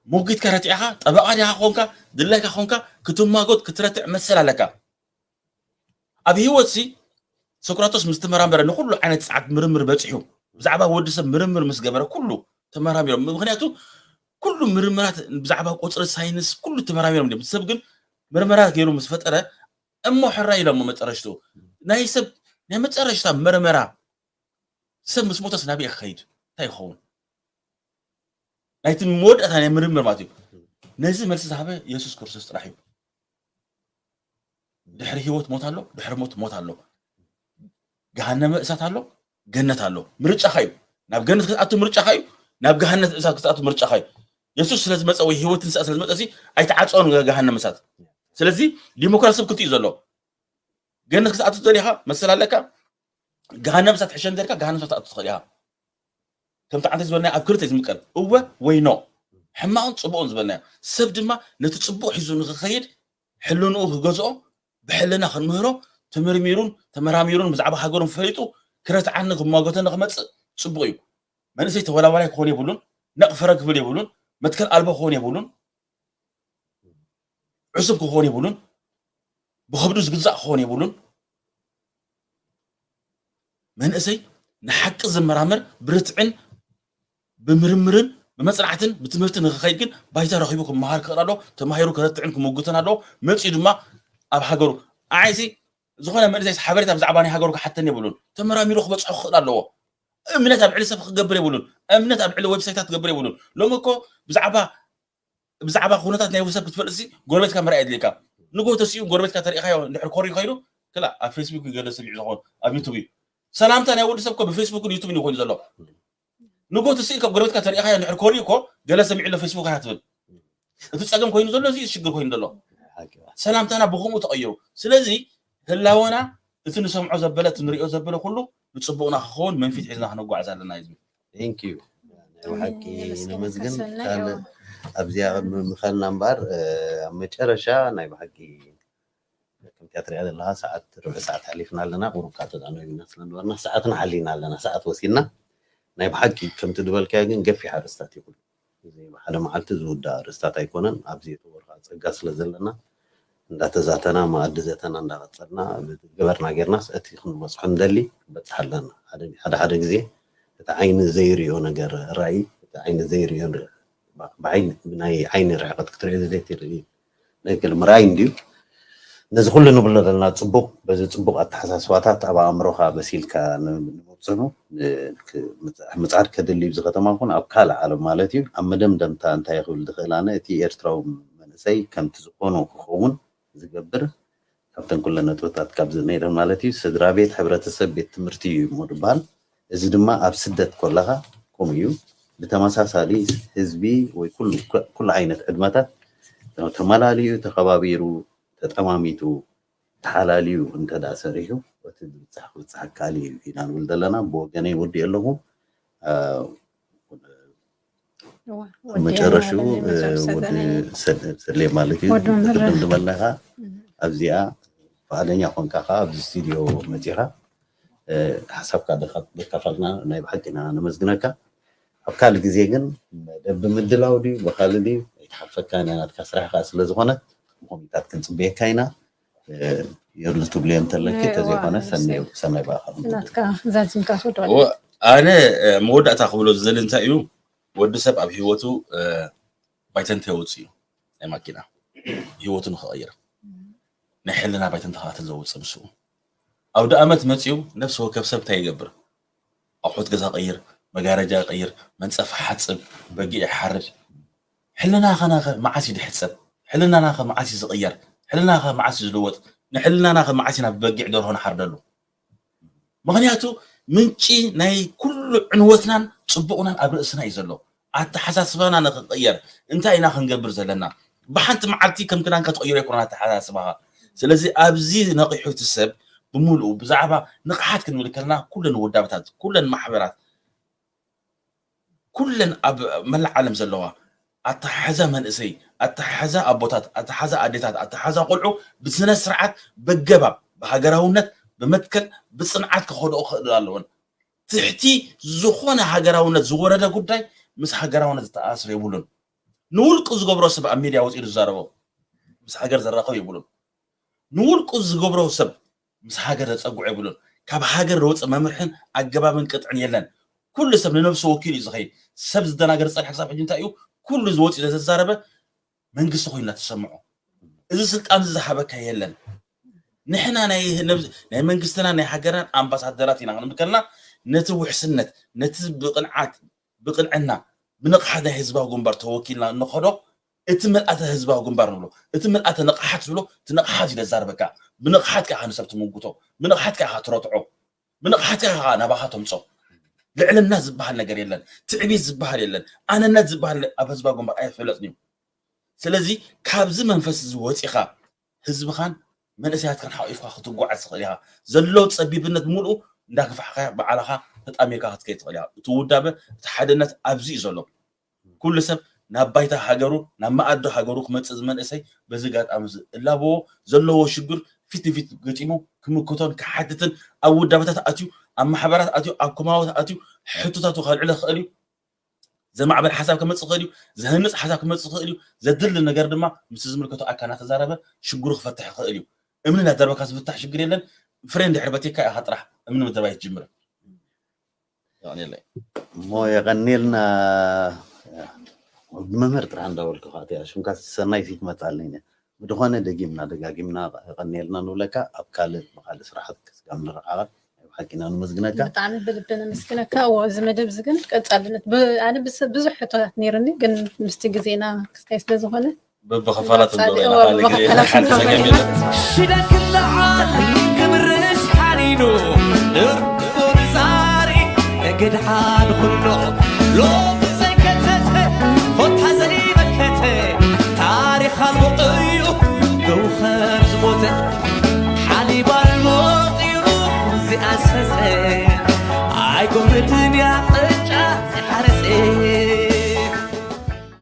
ሞጊትካ ረቲዕካ ጠበቓ ዲኻ ኮንካ ድላይካ ኮንካ ክትማጎት ክትረትዕ መሰል ኣለካ። ኣብ ህይወት ሲ ሶክራቶስ ምስ ተመራመረ ንኩሉ ዓይነት ጸዓት ምርምር በጺሑ ብዛዕባ ወዲ ሰብ ምርምር ምስ ገበረ ኩሉ ተመራሚሮም። ምክንያቱ ኩሉ ምርምራት ብዛዕባ ቁጽሪ ሳይንስ ኩሉ ተመራሚሮም እዮም። ሰብ ግን ምርመራ ገይሩ ምስ ፈጠረ እሞ ሕራይ ኢሎሞ መጨረሽቱ ናይ ሰብ ናይ መጨረሽታ መርመራ ሰብ ምስ ሞተስ ናበይ ክኸይድ እንታይ ይኸውን? ናይቲ መወዳእታ ናይ ምርምር ማለት እዩ። ነዚ መልሲ ዝሃበ የሱስ ክርስቶስ ጥራሕ እዩ። ድሕሪ ህይወት ሞት ኣሎ፣ ድሕሪ ሞት ሞት ኣሎ። ገሃነመ እሳት ኣሎ፣ ገነት ኣሎ። ምርጫኻ እዩ። ናብ ገነት ክትኣቱ ምርጫኻ እዩ፣ ናብ ገሃነት እሳት ክትኣቱ ምርጫኻ እዩ። የሱስ ስለ ዝመፀ ወይ ህይወት ትንሳእ ስለ ዝመፀ ሲ ኣይተዓፀወን ገ- ገሃነመ እሳት። ስለዚ ዲሞክራሲ ኣብ ክልቲኡ ዘሎ። ገነት ክትኣቱ ትደሊኻ መሰል ኣለካ፣ ገሃነመ እሳት ሕሸ እንተልካ ገሃነመ እሳት ክትኣቱ ትኽእል ኢኻ። ከምቲ ዓንተ ዝበልናዮ ኣብ ክልተ እዩ ዝምቀል፣ እወ ወይ ኖ፣ ሕማቕን ፅቡቕን ዝበልናዮ። ሰብ ድማ ነቲ ፅቡቕ ሒዙ ንክኸይድ ሕልንኡ ክገዝኦ ብሕልና ክንምህሮ ተመርሚሩን ተመራሚሩን ብዛዕባ ሃገሩን ፈሊጡ ክረትዓኒ ክሟገተኒ ክመፅእ ፅቡቕ እዩ። መንእሰይ ተወላዋላይ ክኾን የብሉን፣ ነቕፈረ ክብል የብሉን፣ መትከል ኣልቦ ክኾን የብሉን፣ ዕሱብ ክኾን የብሉን፣ ብኸብዱ ዝግዛእ ክኾን የብሉን። መንእሰይ ንሓቂ ዝመራመር ብርትዕን ብምርምርን ብመፅናዕትን ብትምህርቲ ንክኸይድ ግን ባይታ ረኺቡ ክመሃር ክኽእል ኣለዎ። ተማሂሩ ከረትዕን ክምጉትን ኣለዎ። መፂኡ ድማ ኣብ ሃገሩ፣ ኣይ ሲ ዝኾነ መንእሰይ ሓበሬታ ብዛዕባ ናይ ሃገሩ ክሓተኒ የብሉን። ተመራሚሩ ክበፅሖ ክኽእል ኣለዎ። እምነት ኣብ ልዕሊ ሰብ ክገብር የብሉን። እምነት ኣብ ልዕሊ ዌብሳይታት ክገብር የብሉን። ሎሚ እኮ ብዛዕባ ብዛዕባ ኩነታት ናይ ሰብ ክትፈልጥሲ ጎረቤትካ ምርኣይ የድልየካ። ንጎ ተሲኡ ጎረቤትካ ተሪኢኻዮ እንድሕር ኮሪ ኮይኑ ክላ ኣብ ፌስቡክ ገለ ሰሚዑ ዝኾን ኣብ ዩቱብ እዩ። ሰላምታ ናይ ወዲ ሰብ እኮ ብፌስቡክን ዩቱብን እዩ ኮይኑ ዘሎ። ንጎ ተሲኡ ካብ ጎረቤትካ ተሪኢኻዮ እንድሕር ኮሪ እኮ ገለ ሰሚዑ ኣሎ ፌስቡክ እያ ትብል። እቲ ፀገም ኮይኑ ዘሎ እዚ ሽግር ኮይኑ ዘሎ ሰላምታና ብኸምኡ ተቐይሩ። ስለዚ ህላወና እቲ ንሰምዖ ዘበለ እቲ ንሪኦ ዘበለ ኩሉ ንፅቡቕና ክኸውን መንፊት ሒዝና ክነጓዕዝ ኣለና እዩ ዝብል። Thank you። ናይ ብሓቂ ነመስግን። ካልእ ኣብዚኣ ቅድሚ ምኸልና እምበኣር ኣብ መጨረሻ ናይ ብሓቂ ከምቲ ትሪኣ ዘለኻ ሰዓት ርብዒ ሰዓት ሓሊፍና ኣለና። ቁሩብ ከዓ ተዛንቢና ስለ ነበርና ሰዓትና ሓሊና ኣለና። ሰዓት ወሲድና ናይ ብሓቂ ከምቲ ዝበልካዮ ግን ገፊሕ ኣርእስታት ይኹን እዚ ብሓደ መዓልቲ ዝውዳእ ኣርእስታት ኣይኮነን። ኣብዚ የተወርካ ፀጋ ስለ ዘለና እንዳተዛተና መኣዲ ዘተና እንዳቐፀልና ገበርና ጌርናስ እቲ ክንበፅሖ ንደሊ ክበፅሕ ኣለና። ሓደ ሓደ ግዜ እቲ ዓይኒ ዘይሪኦ ነገር ራእይ እቲ ዓይኒ ዘይሪኦ ብዓይኒ ብናይ ዓይኒ ርሕቀት ክትሪኦ ዘይትርኢ ነገር ምርኣይ እንድዩ። ነዚ ኩሉ ንብሎ ዘለና ፅቡቅ በዚ ፅቡቅ ኣተሓሳስባታት ኣብ ኣእምሮካ መሲልካ ንምብፅሑ ምፅዓር ከድሊ ኣብዚ ከተማ ይኹን ኣብ ካልእ ዓለም ማለት እዩ። ኣብ መደምደምታ እንታይ ክብል ዝኽእል ኣነ እቲ ኤርትራዊ መንእሰይ ከምቲ ዝኾኖ ክኸውን ዝገብር ካብተን ኩለን ነጥብታት ካብ ዝነይረን ማለት እዩ ስድራ ቤት ሕብረተሰብ ቤት ትምህርቲ እዩ እሞ ዝበሃል እዚ ድማ ኣብ ስደት ኮለኻ ከምኡ እዩ ብተመሳሳሊ ህዝቢ ወይ ኩሉ ዓይነት ዕድመታት ተመላልዩ ተኸባቢሩ ተጠማሚቱ ተሓላልዩ እንተ ደኣ ሰሪሑ እቲ ዝብጻሕ ክብጻሕ ክኣል እዩ ኢና ንብል ዘለና ብወገነይ ወዲእ ኣለኹ መጨረሹ ወዲ ሰድሌ ማለት እዩ ክትድምድመልና ኢኻ ኣብዚኣ ፍቓደኛ ኮንካ ከ ኣብዚ ስቱድዮ መፂኻ ሓሳብካ ዘካፈልክና ናይ ብሓቂ ኢና ነመስግነካ ኣብ ካልእ ግዜ ግን መደብ ብምድላው ድዩ ብካልእ ድዩ ኣይትሓልፈካ ኢና ናትካ ስራሕ ከዓ ስለ ዝኾነ ብኮሚታት ክንፅበየካ ኢና የድሊ ትብልዮ እንተለኪ ተዘይኮነ ሰናይ ብኣኻ ናትካ ዛዚምካ ትወድቀሉ ኣነ መወዳእታ ክብሎ ዝደሊ እንታይ እዩ ወዲ ሰብ ኣብ ህይወቱ ባይተንተ የውፅእ እዩ ናይ ማኪና ህይወቱ ንክቐይር ናይ ሕልና ባይተንተ ከዓ ተዘውፅእ ምስኡ ኣውደ ኣመት መፅኡ ነፍሲ ወከፍ ሰብ እንታይ ይገብር ኣቑሑት ገዛ ቀይር መጋረጃ ቀይር መንፀፍ ሓፅብ በጊዕ ሓርድ ሕልናኸ ናኸ መዓስ እዩ ድሕፀብ ሕልናናኸ መዓስ እዩ ዝቕየር ሕልናኸ መዓስ እዩ ዝልወጥ ንሕልናናኸ መዓስ ኢና ብበጊዕ ደርሆ ንሓርደሉ ምኽንያቱ ምንጪ ናይ ኩሉ ዕንወትናን ፅቡቕናን ኣብ ርእስና እዩ ዘሎ ኣተሓሳስባና ንኽቕየር እንታይ ኢና ክንገብር ዘለና ብሓንቲ መዓልቲ ከምቲ ናንካ ትቕይሮ ኣይኮነን ኣተሓሳስባኻ ስለዚ ኣብዚ ነቒሑ እቲ ሰብ ብምሉኡ ብዛዕባ ንቕሓት ክንብል ከለና ኩለን ውዳበታት ኩለን ማሕበራት ኩለን ኣብ መላእ ዓለም ዘለዋ ኣተሓሕዛ መንእሰይ ኣተሓሕዛ ኣቦታት ኣተሓሕዛ ኣዴታት ኣተሓሕዛ ቆልዑ ብስነ ስርዓት በገባብ ብሃገራውነት ብመትከል ብፅንዓት ክኸድኦ ክኽእል ኣለወን ትሕቲ ዝኾነ ሃገራውነት ዝወረደ ጉዳይ ምስ ሃገራውነት ዝተኣሳሰር የብሉን ንውልቁ ዝገብሮ ሰብ ኣብ ሚድያ ወፂኡ ዝዛረቦ ምስ ሃገር ዘራኸብ የብሉን ንውልቁ ዝገብሮ ሰብ ምስ ሃገር ዘፀግዖ የብሉን ካብ ሃገር ዝወፅእ መምርሕን ኣገባብን ቅጥዕን የለን ኩሉ ሰብ ንነብሱ ወኪሉ እዩ ዝኸይድ ሰብ ዝደናገር ዝፀንሐ ክሳብ ሕጂ እንታይ እዩ ኩሉ ዝወፅኡ ዘተዛረበ መንግስቲ ኮይኑ እናተሰምዖ እዚ ስልጣን እዚ ዝሃበካ የለን ንሕና ናይ መንግስትና ናይ ሃገርናን ኣምባሳደራት ኢና ክንብል ከለና ነቲ ውሕስነት ነቲ ብቅንዓት ብቅንዕና ብንቕሓት ናይ ህዝባዊ ግንባር ተወኪልና እንኸዶ እቲ ምልኣተ ህዝባዊ ግንባር ንብሎ እቲ ምልኣተ ንቕሓት ዝብሎ እቲ ንቕሓት እዩ ዘዛርበካ ብንቕሓት ከዓ ንሰብ ትምጉቶ ብንቕሓት ከዓ ትረትዖ ብንቕሓት ከዓ ናባኻ ተምፆ ልዕልና ዝበሃል ነገር የለን ትዕቢት ዝበሃል የለን ኣነነት ዝበሃል ኣብ ህዝባዊ ግንባር ኣይፍለጥን እዩ ስለዚ ካብዚ መንፈስ እዚ ወፂኻ ህዝብኻን መንእሰያትካን ሓቂፍካ ክትጓዓዝ ትኽእል ኢኻ ዘሎ ፀቢብነት ብምልኡ እንዳገፋሕካ ባዕልኻ ተጣሚርካ ክትከይድ ትኽእል ኢኻ እቲ ውዳበ እቲ ሓድነት ኣብዚ እዩ ዘሎ ኩሉ ሰብ ናብ ባይታ ሃገሩ ናብ መኣዲ ሃገሩ ክመፅእ ዝመንእሰይ በዚ ጋጣሚ እዚ እላበዎ ዘለዎ ሽግር ፊት ንፊት ገጢሙ ክምክቶን ክሓትትን ኣብ ውዳበታት ኣትዩ ኣብ ማሕበራት ኣትዩ ኣብ ኮማዎት ኣትዩ ሕቶታቱ ከልዕለ ክእል እዩ ዘማዕበል ሓሳብ ክመፅእ ክእል እዩ ዘህንፅ ሓሳብ ክመፅእ ክእል እዩ ዘድሊ ነገር ድማ ምስ ዝምልከቶ ኣካል እናተዛረበ ሽግሩ ክፈትሕ ክእል እዩ እምኒ እናደርበካ ዝፍታሕ ሽግር የለን ፍሬ እንድሕር በቲካ ኢኻ ጥራሕ እምኒ ምድርባይ ትጅምር እሞ የቐኒልና ብመምህር ጥራሕ እንዳበልኩ ከዓ እቲኣ ሽምካ ሰናይ ሲ ትመፃልኒ እያ። ብድኾነ ደጊምና ደጋጊምና የቐንየልና ንብለካ። ኣብ ካልእ ብካልእ ስራሓት ክስጋብ ንረኻቐ። ብሓቂና ንመስግነካ። ብጣዕሚ ብልቢ ነመስግነካ። እዎ፣ እዚ መደብ እዚ ግን ቀጻልነት ብ- ኣነ ብስ- ብዙሕ ሕቶታት ነይርኒ፣ ግን ምስቲ ግዜና ክስታይ ስለ ዝኾነ በብኸፋላት ቀጻሊ- ንገብሮ ኢና። እዎ፣ ካልእ ግዜ ብኸፋላት ሓንቲ ጸገም ንገብሮ የለን። ሽደክላዓል ክብርሽ ሓኒኑ ንቁር ዛሪ እግድሓን ኩሎ ሎሚ ዘይከተተ ኮታ ዘይመከተ ታሪኽ ኣልቦ እዩ ገውኸር ዝሞተ ሓሊባል ሞጢሩ ዝኣሰሰ ኣይጎምድን ያ ቅጫ ዝሓረሰ